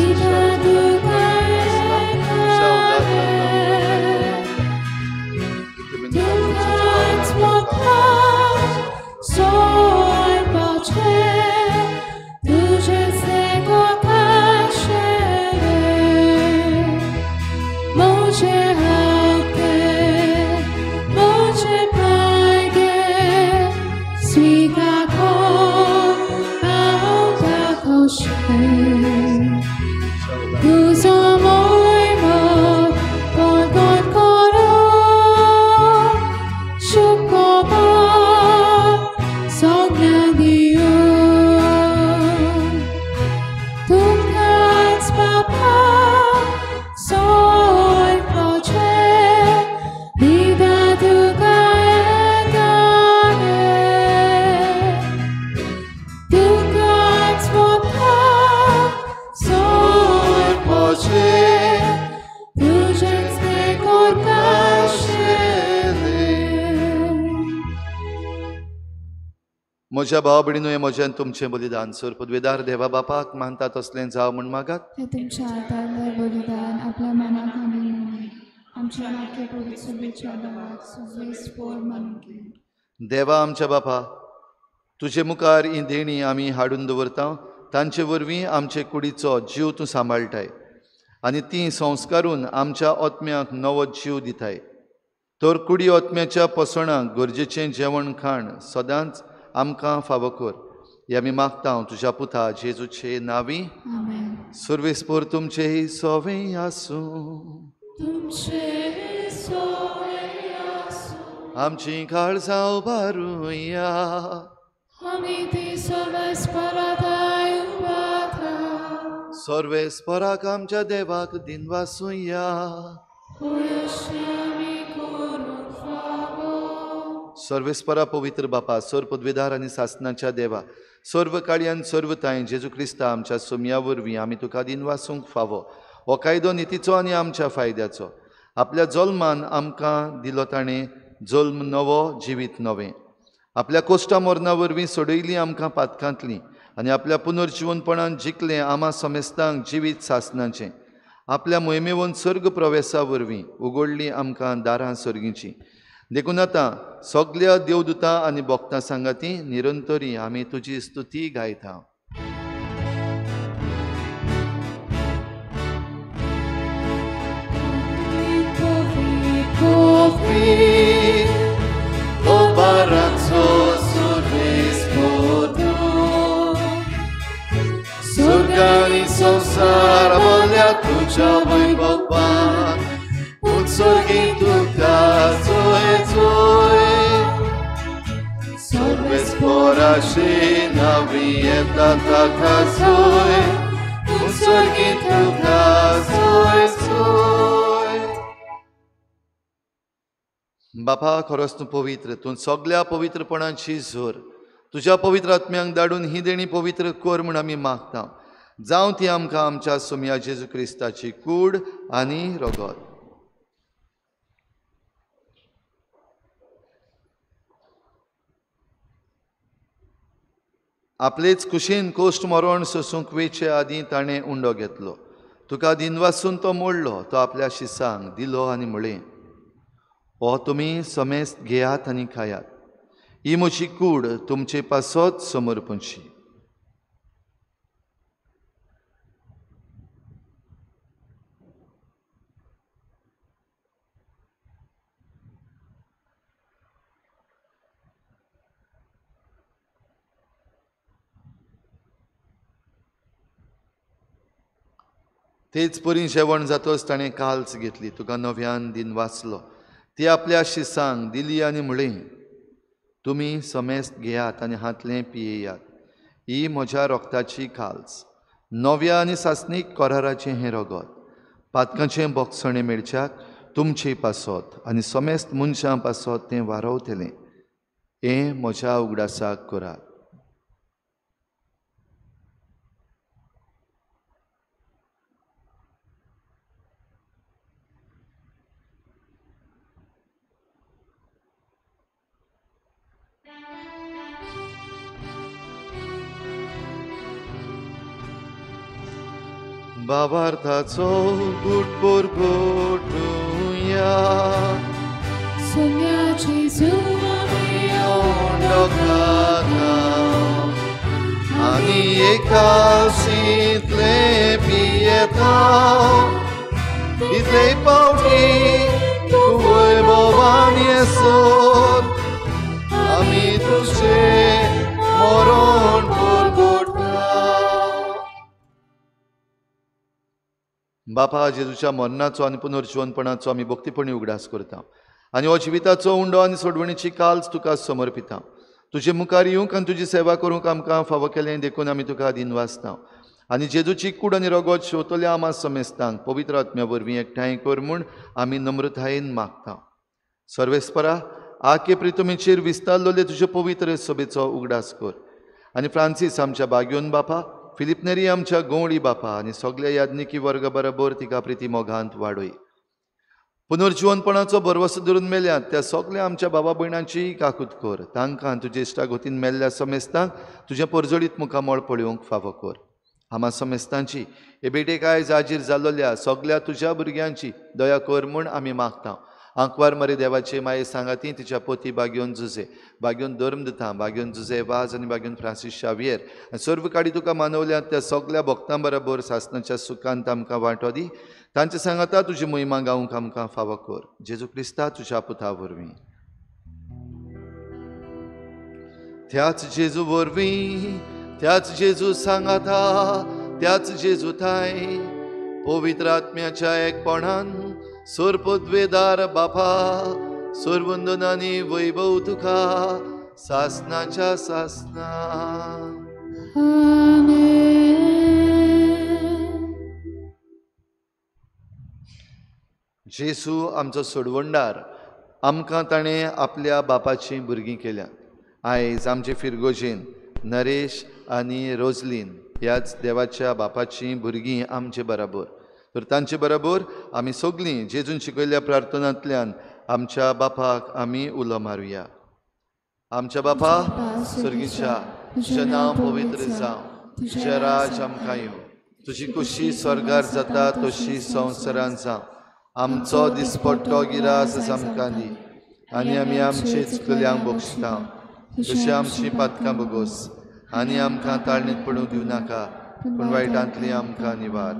S2: म्हज्या भाव भयणीनो, हें म्हजें तुमचें बलिदान सर पदवेदार देवा बापाक मानता तसलें जावं म्हूण मागात.
S1: हें तुमच्या हातांतलें बलिदान आपल्या मनाक आनी आमच्या वाक्य पवित्र देवाक सुवेस पोर मानूंक.
S2: देवा आमच्या बापा, तुजे मुखार ही देणी आमी हाडून दवरता, तांचे वरवीं आमचे कुडीचो जीव तूं सांबाळटाय. आनी तीं संस्कारून आमच्या आत्म्याक नवो जीव दिताय. तर कुडी आत्म्याच्या पोसणाक गरजेचें जेवण खाण सदांच आमकां फावो कर. हे आमी मागता तुज्या पुता जेजूचे नांवी. सर्वेस्पोर तुमचें सोवें आसूं. आमची काळजां उबारुया. सर्वेस्पराक आमच्या देवाक दिनवासुया. सर्वेस्परा पवित्र बापा, सर्व पदवीधार आनी सासनाच्या देवा, सर्व काळयान सर्व तांय जेजू क्रिस्ता आमच्या सोमया वरवीं आमी तुका दिनवासूंक फावो. हो कायदो नितीचो आनी आमच्या फायद्याचो. आपल्या जल्मान आमकां दिलो ताणें जल्म नवो, जिवीत नवें. आपल्या कोश्टा मरणा वरवीं सोडयली आमकां पातकांतली आनी आपल्या पुनर्जिवनपणान जिखलें आमा समेस्तांक जिवीत सासनाचें. आपल्या मोहिमेवन सर्ग प्रवेसा वरवीं उगडली आमकां दारां सर्गीचीं. देखून आतां सगल्या देवदूतां आनी भक्तां सांगाती निरंतरी आमी तुजी स्तुती गायता. संसार बोल्या तुझ्या वैभवान उत्सर्गी तुका जोय जोय. सर्वेस्पराशी नावी येता ताका जोय उत्सर्गी तुका जोय जोय. बापा, खरोच तूं पवित्र, तूं सगल्या पवित्रपणाची जोर. तुज्या पवित्र आत्म्यांक धाडून ही देणी पवित्र कर म्हूण आमी मागता. जावं ती आमकां आमच्या सोमया जेजू क्रिस्ताची कूड आनी रगत. आपलेच कुशीन कोश्ट मरण सोसूंक वेचे आदीं ताणें उंडो घेतलो. तुका दिनवासून तो मोडलो, तो आपल्या शिसांक दिलो आनी म्हळें, हो तुमी समेस्त घेयात आनी खायात. ही म्हजी कूड तुमचे पासत समर्पणची. तेच परी जेवण जातच ताणें काल्स घेतली, तुका नव्यान दिन वाचलो, ती आपल्या शिसांक दिली आनी म्हळें, तुमी समेस्त घेयात आनी हांतलें पियेयात. ही म्हज्या रोगताची काल्स, नव्या आनी सासणीक कराराचें हें रगत. पातकांचें बोगसणें मेळच्याक तुमचे पासत आनी समेस्त मनशां पासत तें वारवतलें. हें म्हज्या उगडासाक करात. बाबार्थाचो गुट परगटुया.
S6: सोम्या जेजू आमी
S2: उंडो खाता आनी एकाशींतलें पियेता. इतले पावटी तूं वैभवान येसर आमी तुजें मरण परगटता. बापा, जेजूच्या मरणाचो आनी पुनर्जिवनपणाचो आमी भक्तीपणी उगडास करता आनी हो जिविताचो उंडो आनी सोडवणीची काल्स तुका समर्पिता. तुजे मुखार येवंक आनी तुजी सेवा करूंक आमकां फावो केलें देखून आमी तुका दिनवासता. आनी जेजूची कूड आनी रगत शेवतल्या आमा समेस्तांक पवित्र आत्म्या वरवीं एकठांय कर म्हूण आमी नम्रतायेन मागता. सर्वेस्परा, आके प्रितुमीचेर विस्तारलेले तुजे पवित्र सभेचो उगडास कर आनी फ्रांसीस आमच्या बाग्योन बापा, फिलिप नेरी आमच्या गवळी बापा आनी सगल्या याज्ञिकी वर्ग बरोबर तिका प्रिती मोगांत वाडय. पुनर्जिवनपणाचो भरवसो धरून मेल्यात त्या सगल्या आमच्या बाबा भयणांची काकूत कर. तांकां तुजे इश्टागतीन मेल्ल्या समेस्तांक तुजें परजळीत मुखामळ पळोवंक फावो कर. आमा समेस्तांची हे बेटेक आयज हाजीर जाल्ल्या सगल्या तुज्या भुरग्यांची दया कर म्हूण आमी मागता. आंकवार मरे देवाचे माये सांगाती तिच्या पोती बागयोन जुजे, बागयोन धर्म दिता, बागयोन जुजे वाज आनी बागयोन फ्रांसीस शावियर आनी सर्व काडी तुका मानवल्यात त्या सगल्या भक्तां बरोबर सासनाच्या सुखांत आमकां वांटो दी. तांचे सांगाता तुजी मोहिमा गावंक आमकां फावो कर. जेजू क्रिस्ता तुज्या पुता वरवीं. त्याच जेजू वरवीं, त्याच जेजू सांगाता, त्याच जेजू थांय पवित्र आत्म्याच्या एकपणान सर्वपदवेदार बापा सर्वंदनानी वैभव तुका सासनाच्या सासना. जेजू आमचो सोडवणदार, आमकां ताणें आपल्या बापाचीं भुरगीं केल्या. आयज आमचे फिरगोजेन नरेश आनी रोजलीन ह्याच देवाच्या बापाचीं भुरगीं आमचे बराबर, तर तांचे बराबर आमी सगळीं जेजून शिकयल्ल्या प्रार्थनांतल्यान आमच्या बापाक आमी उलो मारुया. आमच्या बापा सर्गीच्या, तुजें नांव पवित्र जावं, तुजें राज आमकां येवं, तुजी कुशी स्वर्गार जाता तशी संवसारांत जावं. आमचो दिसपट्टो गिरास आमकां दी आनी आमी आमचे चुकल्यांक बक्षिता तशी आमची पातकां बगोस आनी आमकां ताळणीत पडूंक दिवं नाका, पूण वायटांतली आमकां निवार.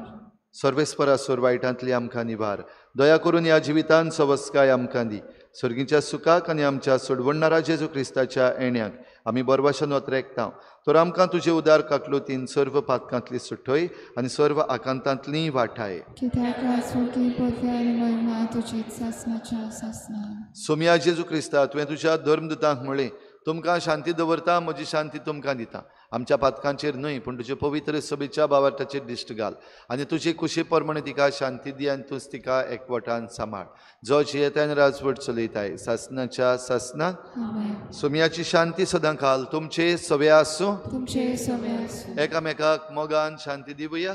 S2: सर्वेस्परा सोर वायटांतली आमकां निवार. दया करून ह्या जिवितान सवस्काय आमकां दी. सर्गीच्या सुखाक आनी आमच्या सोडवणणारा जेजू क्रिस्ताच्या येण्याक आमी बरवाशन वत्रेकता. तर आमकां तुजे उदार काकलुतीन सर्व पातकांतली सुटय आनी सर्व आकांतांतली वाठाय. सोमया जेजू क्रिस्ता, तुवें तुज्या धर्मदूतांक म्हळें, तुमकां शांती दवरता, म्हजी शांती तुमकां दिता. आमच्या पातकांचेर न्हय पूण तुजे पवित्र सभेच्या भावार्थाचेर दिश्ट घाल आनी तुजे कुशे प्रमाणे तिका शांती दी आनी तूंच तिका एकवटान सांबाळ, जो जियेताय आनी राजवट चलयताय सासनाच्या सासनाक. सोमयाची शांती सदां खाल तुमचे सवे आसूं. एकामेकाक मोगान शांती दिवया.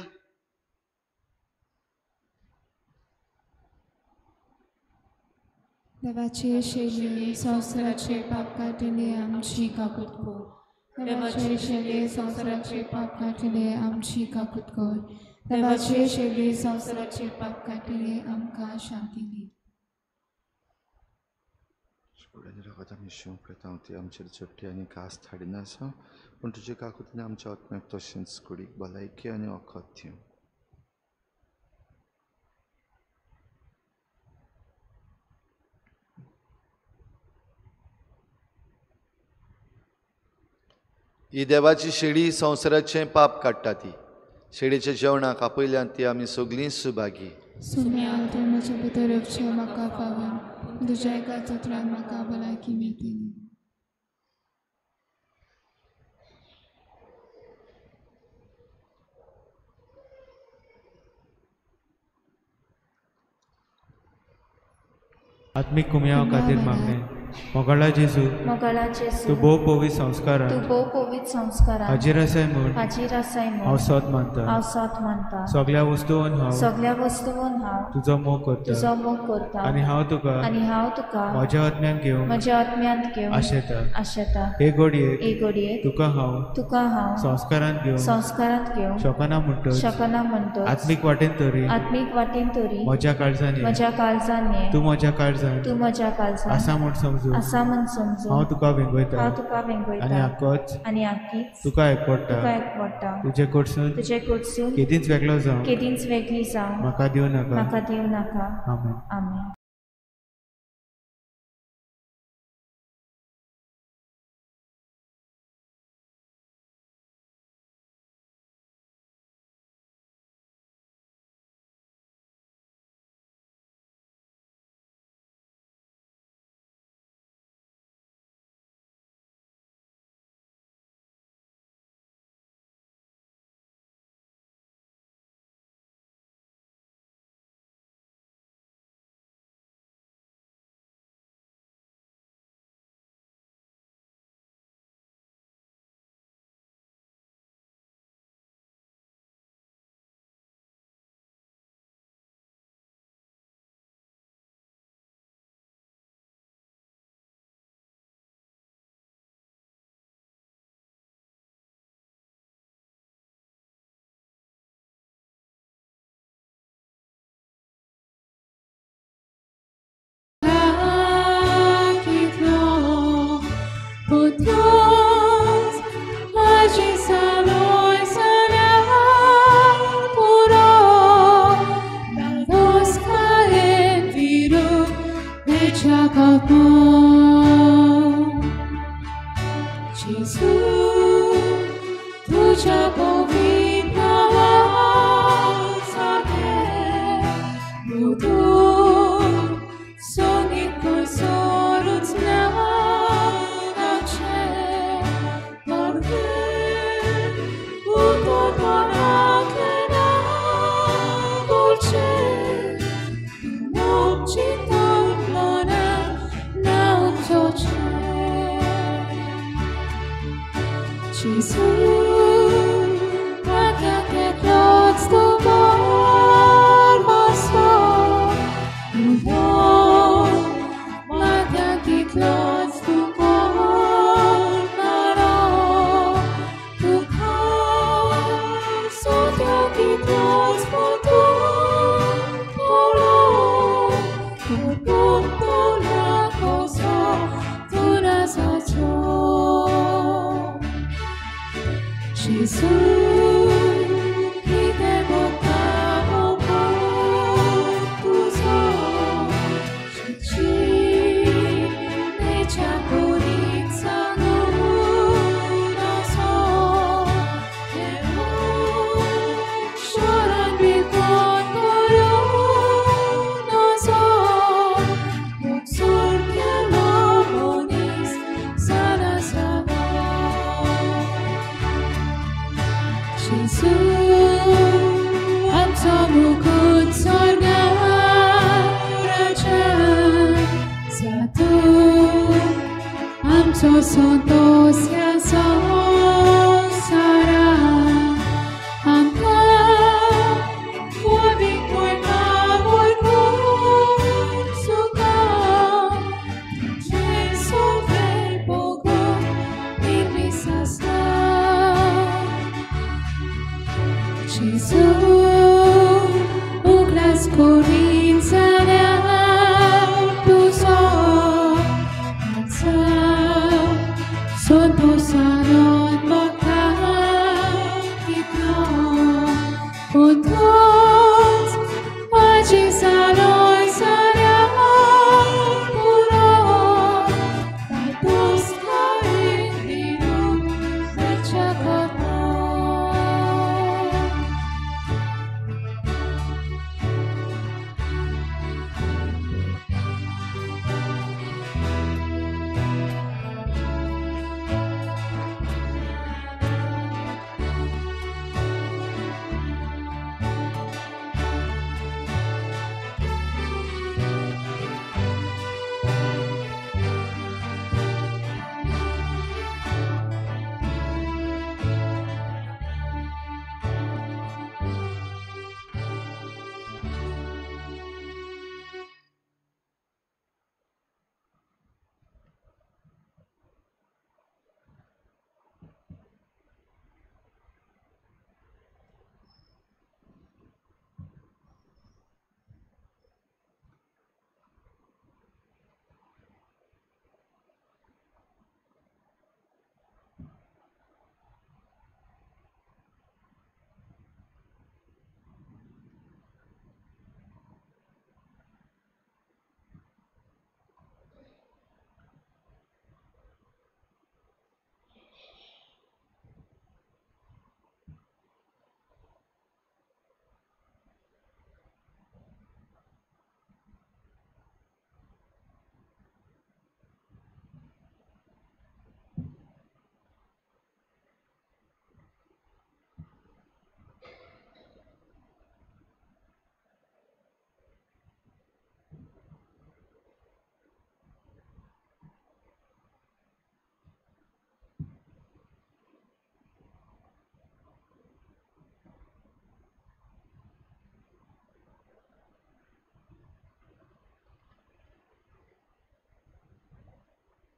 S1: देवाचे शैली संवसाराचे पाप काटिले आमची काकूत कर. देवाचे शैली संवसाराचे पाप काटिले आमची काकूत कर. देवाचे शैली संवसाराचे पाप काटिले आमकां शांती दी.
S2: आमचेर चडटी आनी कास हाडिनासा, पूण तुजे काकुतीन आमच्या आत्म्याक तशेंच कुडीक भलायकी आनी वखद दिवं. ही देवाची शेळी संवसाराचें पाप काडटा. ती शेळीच्या जेवणाक आपयल्यान ती आमी सगळीं सुभागी.
S1: सुम्या, तूं म्हज्या भितर येवचें म्हाका फावना, तुज्या एका चत्रान म्हाका भलायकी मेळटली.
S4: आत्मीक कुमयाव खातीर मागणें. मोगाळा जेजू, तूं भोव पवित्र संस्कारान हाजीर आसाय म्हूण हांव सत मानता. सगल्या वस्तून हांव तुजो मोग करता आनी हांव तुका म्हज्या आत्म्यान घेवंक आशेता. हे घडयेक तुका हांव संस्कारांत घेवंक शकना म्हणटच आत्मीक वाटेन तरी म्हज्या काळजान ये, तूं म्हज्या काळजान आसा म्हूण समजू हांव तुका वेंगयता आनी आकीच तुका एकवटा. तुजे कडसून केदींच वेगळो जावं म्हाका दिवं नाका. आमेन.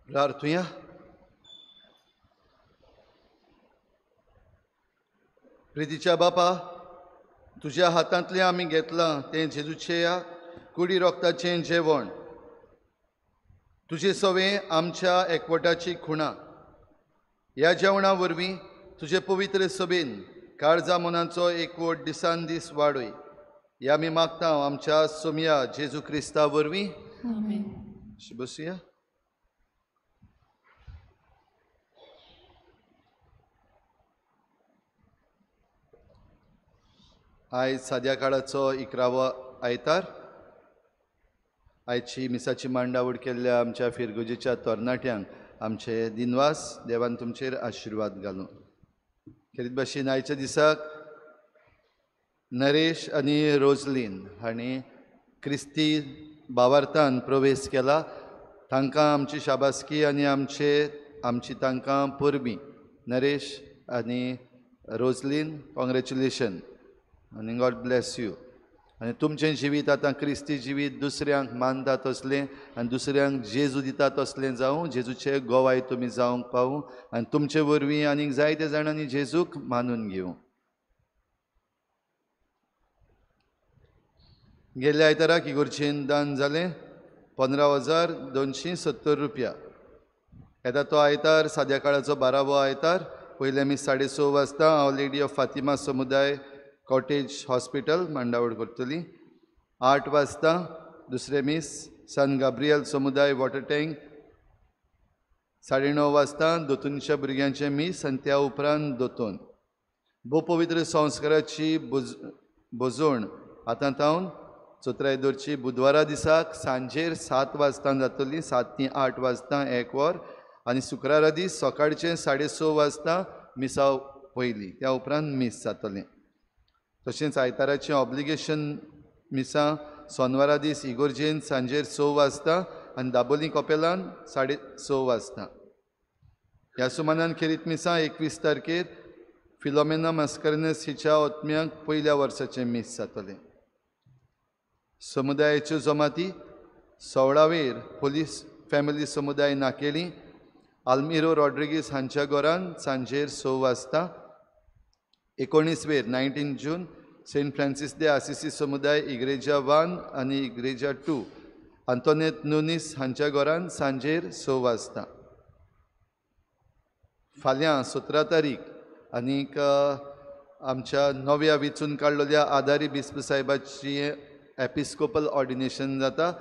S2: प्रार्थुया। प्रितीच्या बापा, तुज्या हातांतलें आमी घेतलां तें जेजूच्या कुडी रोगताचें जेवण, तुजे सवें आमच्या एकवटाची खुणा। ह्या जेवणा वरवीं तुजे पवित्र सभेन काळजा मनाचो एकवट दिसान दीस वाडय. ह्या आमी मागता आमच्या सोमया जेजू क्रिस्ता वरवीं.
S1: आमेन.
S2: बसुया. आयज साद्या काळाचो 11वो आयतार. आयची मिसाची मांडावळ केल्ल्या आमच्या फिरगुजेच्या तरणाट्यांक आमचे दिनवास. देवान तुमचेर आशिर्वाद घालूं. खेरीत भाशेन आयच्या दिसाक नरेश आनी रोजलीन हांणी क्रिस्ती भावार्थान प्रवेश केला. तांकां आमची शाबासकी आनी आमची तांकां परबीं. नरेश आनी रोजलीन, कॉंग्रेच्युलेशन आनी गॉड ब्लेस you. आनी तुमचें जिवीत आतां क्रिस्ती जिवीत दुसऱ्यांक मानता तसलें आनी दुसऱ्यांक जेजू दिता तसलें जावं. जेजूचे गोवाय तुमी जावंक पावूं आनी तुमचे वरवीं आनीक जायते जाणांनी जेजूक मानून घेवं. गेल्ल्या आयताराक इगोर्जेन दान जालें 15,270 रुपया. येता तो आयतार साद्या काळाचो 12वो आयतार. पयलें आमी 6:30 वाजता हांव लेडी ऑफ फातिमा समुदाय कॉटेज हॉस्पिटल मांडावळ करतली. 8 वाजता दुसरें मीस सन गाब्रियल समुदाय वॉटर टँक. 9:30 वाजता दोतोनच्या भुरग्यांचें मीस आनी त्या उपरांत दोतोन. भोव पवित्र संस्काराची भोजवण आतां तावन चोत्राय दवरची बुधवारा दिसाक सांजेर 7 वाजता जातली. 7 ते 8 वाजता 1 वर आनी शुक्रारा दीस सकाळचें 6:30 वाजता मिसाव पयली, त्या उपरांत मीस जातलें. तशेंच आयताराचें ऑब्लिगेशन मिसां सोनवारा दीस इगोर्जेन सांजेर 6 वाजता आनी दाबोली कपेलान 6:30 वाजता. ह्या सुमानान खेरीत मिसां 21 तारखेर फिलोमेना मास्करेन्हस हिच्या ओत्म्यांक पयल्या वर्साचें मीस जातलें. समुदायाच्यो जमाती 16वेर पोलीस फॅमिली समुदाय नाकेली आल्मिरो रॉड्रिगीस हांच्या घरान सांजेर 6 वाजता. 19वेर 19 जून सेंट फ्रांसीस दे आसिसी समुदाय इग्रेजा 1 आनी इग्रेजा 2 आंतोनेत नुनीस हांच्या घरान सांजेर 6 वाजता. फाल्यां 17 तारीख आनीक आमच्या नव्या वेंचून काडलेल्या आदारी बिस्प साहेबाची एपिस्कोपल ऑर्डिनेशन जाता.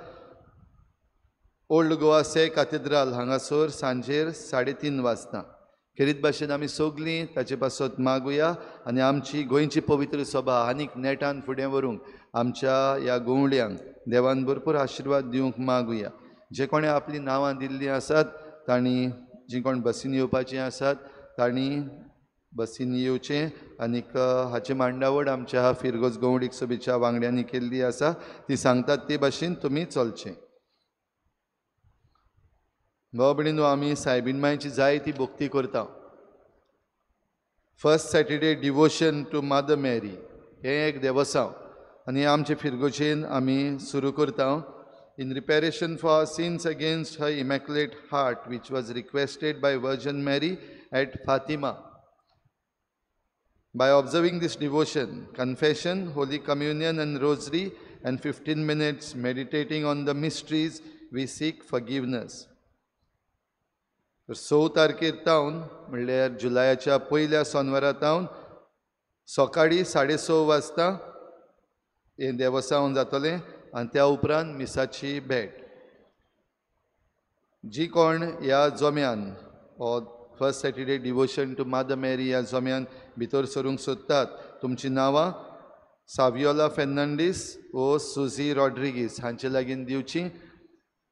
S2: ओल्ड गोवा से कातेद्राल हांगासर सांजेर 3:30 वाजता. खेरीत भाशेन आमी सगळीं ताचे पासत मागुया आनी आमची गोंयची पवित्र सभा आनीक नेटान फुडें व्हरूंक आमच्या ह्या गोंवड्यांक देवान भरपूर आशिर्वाद दिवंक मागुया. जे कोणें आपलीं नांवां दिल्लीं आसात तांणी, जीं कोण बसीन येवपाचीं आसात तांणी बसीन येवचें. आनीक हाची मांडावळ आमच्या फिरगोज गोंवडीक सभेच्या वांगड्यांनी केल्ली आसा. ती सांगतात ते भाशेन तुमी चलचें. भाव भयणीनो, आमी सायबीण मायची जायती भक्ती करता. First Saturday devotion to Mother Mary हें एक देवसांव आनी आमचे फिरगोजेन आमी सुरू करता. In reparation for sins against her immaculate heart which was requested by Virgin Mary at Fatima. By observing this devotion, confession, Holy Communion and Rosary, and 15 minutes meditating on the mysteries, we seek forgiveness. 6 तारखेर तावन म्हणल्यार जुलयाच्या पयल्या सोनवारा तावन सकाळीं 6:30 वाजता हें देवसांव जातलें आनी त्या उपरांत मिसाची भेट. जी कोण ह्या जोम्यान हो first Saturday devotion to Mother Mary ह्या जोम्यान भितर सरूंक सोदतात, तुमचीं नांवां सावियोला फेर्नांडीस ओ सुझी रॉड्रिगीस हांचे लागीं दिवचीं.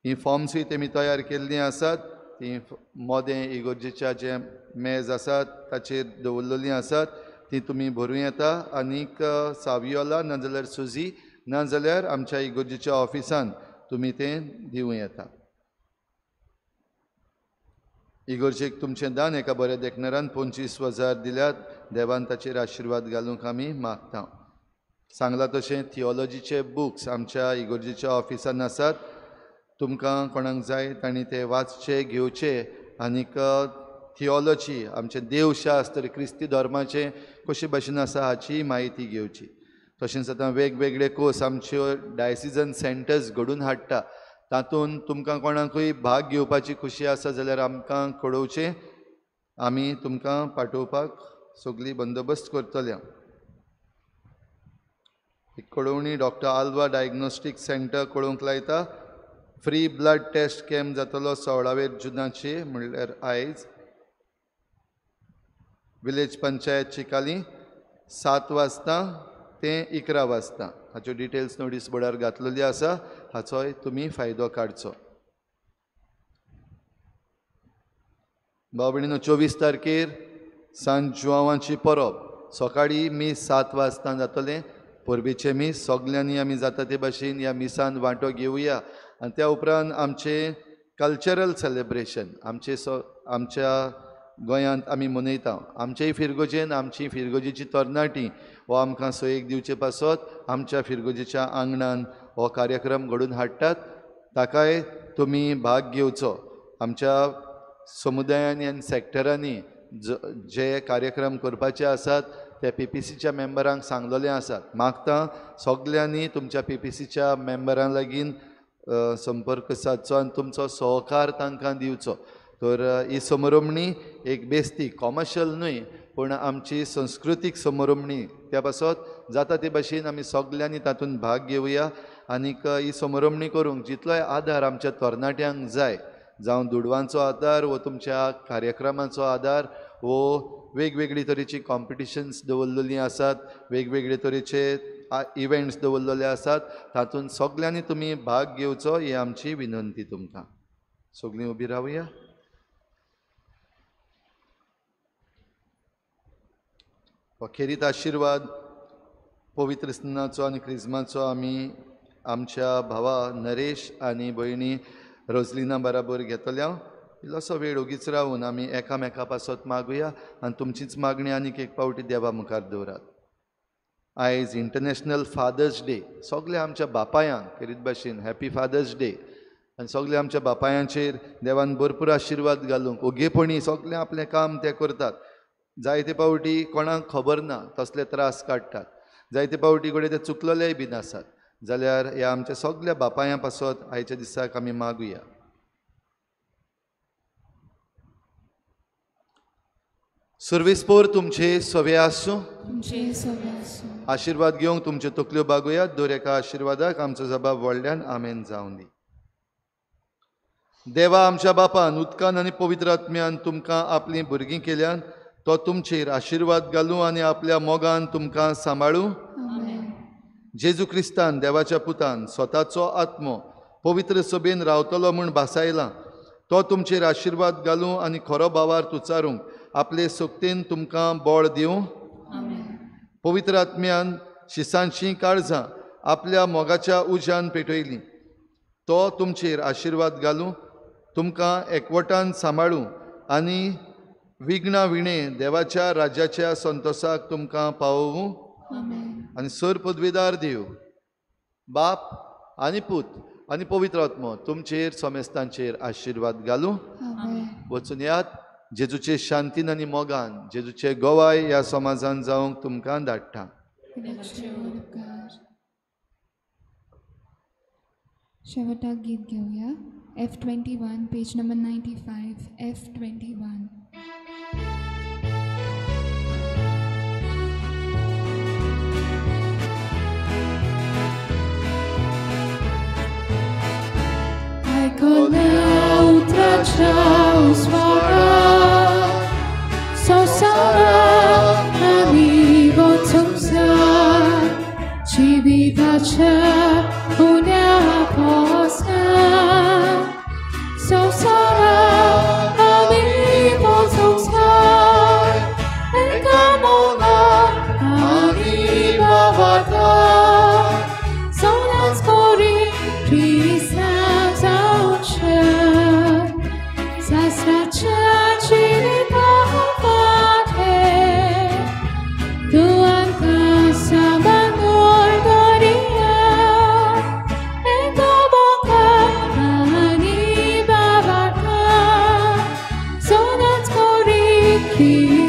S2: हीं फॉर्म्सूय तेमी तयार केल्लीं आसात. तीं मोदें इगोर्जेच्या जें मेज आसात ताचेर दवरलेलीं आसात, ती तुमी भरूं येता. आनीक सावियोला नाजाल्यार सुझी नाजाल्यार आमच्या इगोर्जेच्या ऑफिसान तुमी तें दिवं येता. इगोर्जेक तुमचें दान एका बऱ्या देखणारान 25,000 दिल्यात. देवान ताचेर आशिर्वाद घालूंक आमी मागता. सांगलां तशें थियोलॉजीचे बुक्स आमच्या इगोर्जेच्या ऑफिसान आसात. तुमकां कोणाक जाय तांणी ते वाचचे, घेवचे आनीक थियोलॉजी आमचें देवशास्त्र क्रिस्ती धर्माचें कशे भाशेन आसा हाची म्हायती घेवची. तशेंच आतां वेगवेगळे कोर्स आमच्यो डायसिजन सेंटर्स घडून हाडटा. तातूंत तुमकां कोणाकूय भाग घेवपाची खुशी आसा जाल्यार आमकां कळोवचें आमी तुमकां पाठोवपाक सगळी बंदोबस्त करतले. एक कळोवणी डॉक्टर आल्वा डायग्नोस्टीक सेंटर कळोवंक लायता. फ्री ब्लड टेस्ट कॅम्प जातलो 16 जुनाचे म्हणल्यार आयज विलेज पंचायत चिकाली 7 वाजता ते 11 वाजता. हाच्यो डिटेल्स नोटीस बोर्डार घातलेली आसा, हाचोय तुमी फायदो काडचो. भाव भयणीनो 24 तारखेर सांत जुआंवाची परब सकाळीं मीस 7 वाजता जातलें. परबेचें मीस सगल्यांनी आमी जाता ते भाशेन ह्या मिसान वांटो घेवया. आनी त्या उपरांत आमचें कल्चरल सेलेब्रेशन आमचे आमच्या गोंयांत आमी मनयता. आमचेय फिरगोजेन आमची फिरगोजेची तरणाटी हो आमकां सोयेक दिवचे पासत आमच्या फिरगोजेच्या आंगणान हो कार्यक्रम घडोवन हाडटात. ताकाय तुमी भाग घेवचो. आमच्या समुदायांनी आनी सेक्टरांनी जे कार्यक्रम करपाचे आसात ते पीपीसीच्या मेंबरांक सांगलेले आसात. मागता सगल्यांनी तुमच्या पीपीसीच्या मेंबरां लागीं संपर्क सादचो आनी तुमचो सहकार तांकां दिवचो. तर ही समरमणी एक बेस्ती कॉमर्शियल न्हय पूण आमची संस्कृतीक समरमणी त्या पासत जाता ते भाशेन आमी सगल्यांनी तातूंत भाग घेवया. आनीक ही समरमणी करूंक जितलोय आदार आमच्या तरणाट्यांक जाय, जावं दुडवांचो आदार वो तुमच्या कार्यक्रमाचो आदार वो वेगवेगळी तरेची कॉम्पिटिशन्स दवरलेलीं आसात, वेगवेगळे तरेचे इव्हेंट्स दवरलेले आसात, तातूंत सगल्यांनी तुमी भाग घेवचो ही आमची विनंती तुमकां. सगळीं उबी रावया. खेरीत आशिर्वाद पवित्र स्नानाचो आनी क्रिज्माचो आमी आमच्या भावा नरेश आनी भयणी रोजलिना बराबर घेतल्या. इल्लोसो वेळ ओगीच रावून आमी एकामेका पासत मागुया आनी तुमचीच मागणी आनीक एक पावटी देवा मुखार दवरात. आयज इंटरनॅशनल फादर्स डे. सगल्या आमच्या बापायांक खेरीत भाशेन हॅपी फादर्स डे. आनी सगल्या आमच्या बापायांचेर देवान भरपूर आशिर्वाद घालूंक. ओगेपणी सगळें आपलें काम ते करतात. जायते पावटी कोणाक खबर ना तसले त्रास काडटात, जायते पावटी कडेन ते चुकलेलेय बीन आसात. जाल्यार ह्या आमच्या सगल्या बापायां पासत आयच्या दिसाक आमी मागुया. सर्वेस्पोर तुमचे सवे आसूं. आशिर्वाद घेवंक तुमच्यो तकल्यो बागुया. दर एका आशिर्वादाक आमचो जबाब व्हडल्यान आमेन जावं दी. देवा आमच्या बापान उदकान आनी पवित्र आत्म्यान तुमकां आपलीं भुरगीं केल्यान तो तुमचेर आशिर्वाद घालूं आनी आपल्या मोगान तुमकां सांबाळूं. जेजू क्रिस्तान देवाच्या पुतान स्वताचो आत्मो पवित्र सभेन रावतलो म्हूण भासायलां. तो तुमचेर आशिर्वाद घालूं आनी खरो भावार्थ उच्चारूंक आपले सक्तेन तुमकां बळ दिवं. पवित्र आत्म्यान शिसांची काळजां आपल्या मोगाच्या उज्यान पेटयलीं. तो तुमचेर आशिर्वाद घालूं, तुमकां एकवटान सांबाळूं आनी विघ्ना विणे देवाच्या राज्याच्या संतोसाक तुमकां पावोवं. आनी सर पदवीदार देव बाप आनी पूत आनी पवित्र आत्मो तुमचेर समेस्तांचेर आशिर्वाद घालूं. वचून यात जेजूचे शांतीन आनी मोगान जेजूचे गोवाय ह्या समाजान जावंक तुमकां धाडटा.
S1: शेवटाक गीत घेवया. F21 page number 95. F21.
S6: Be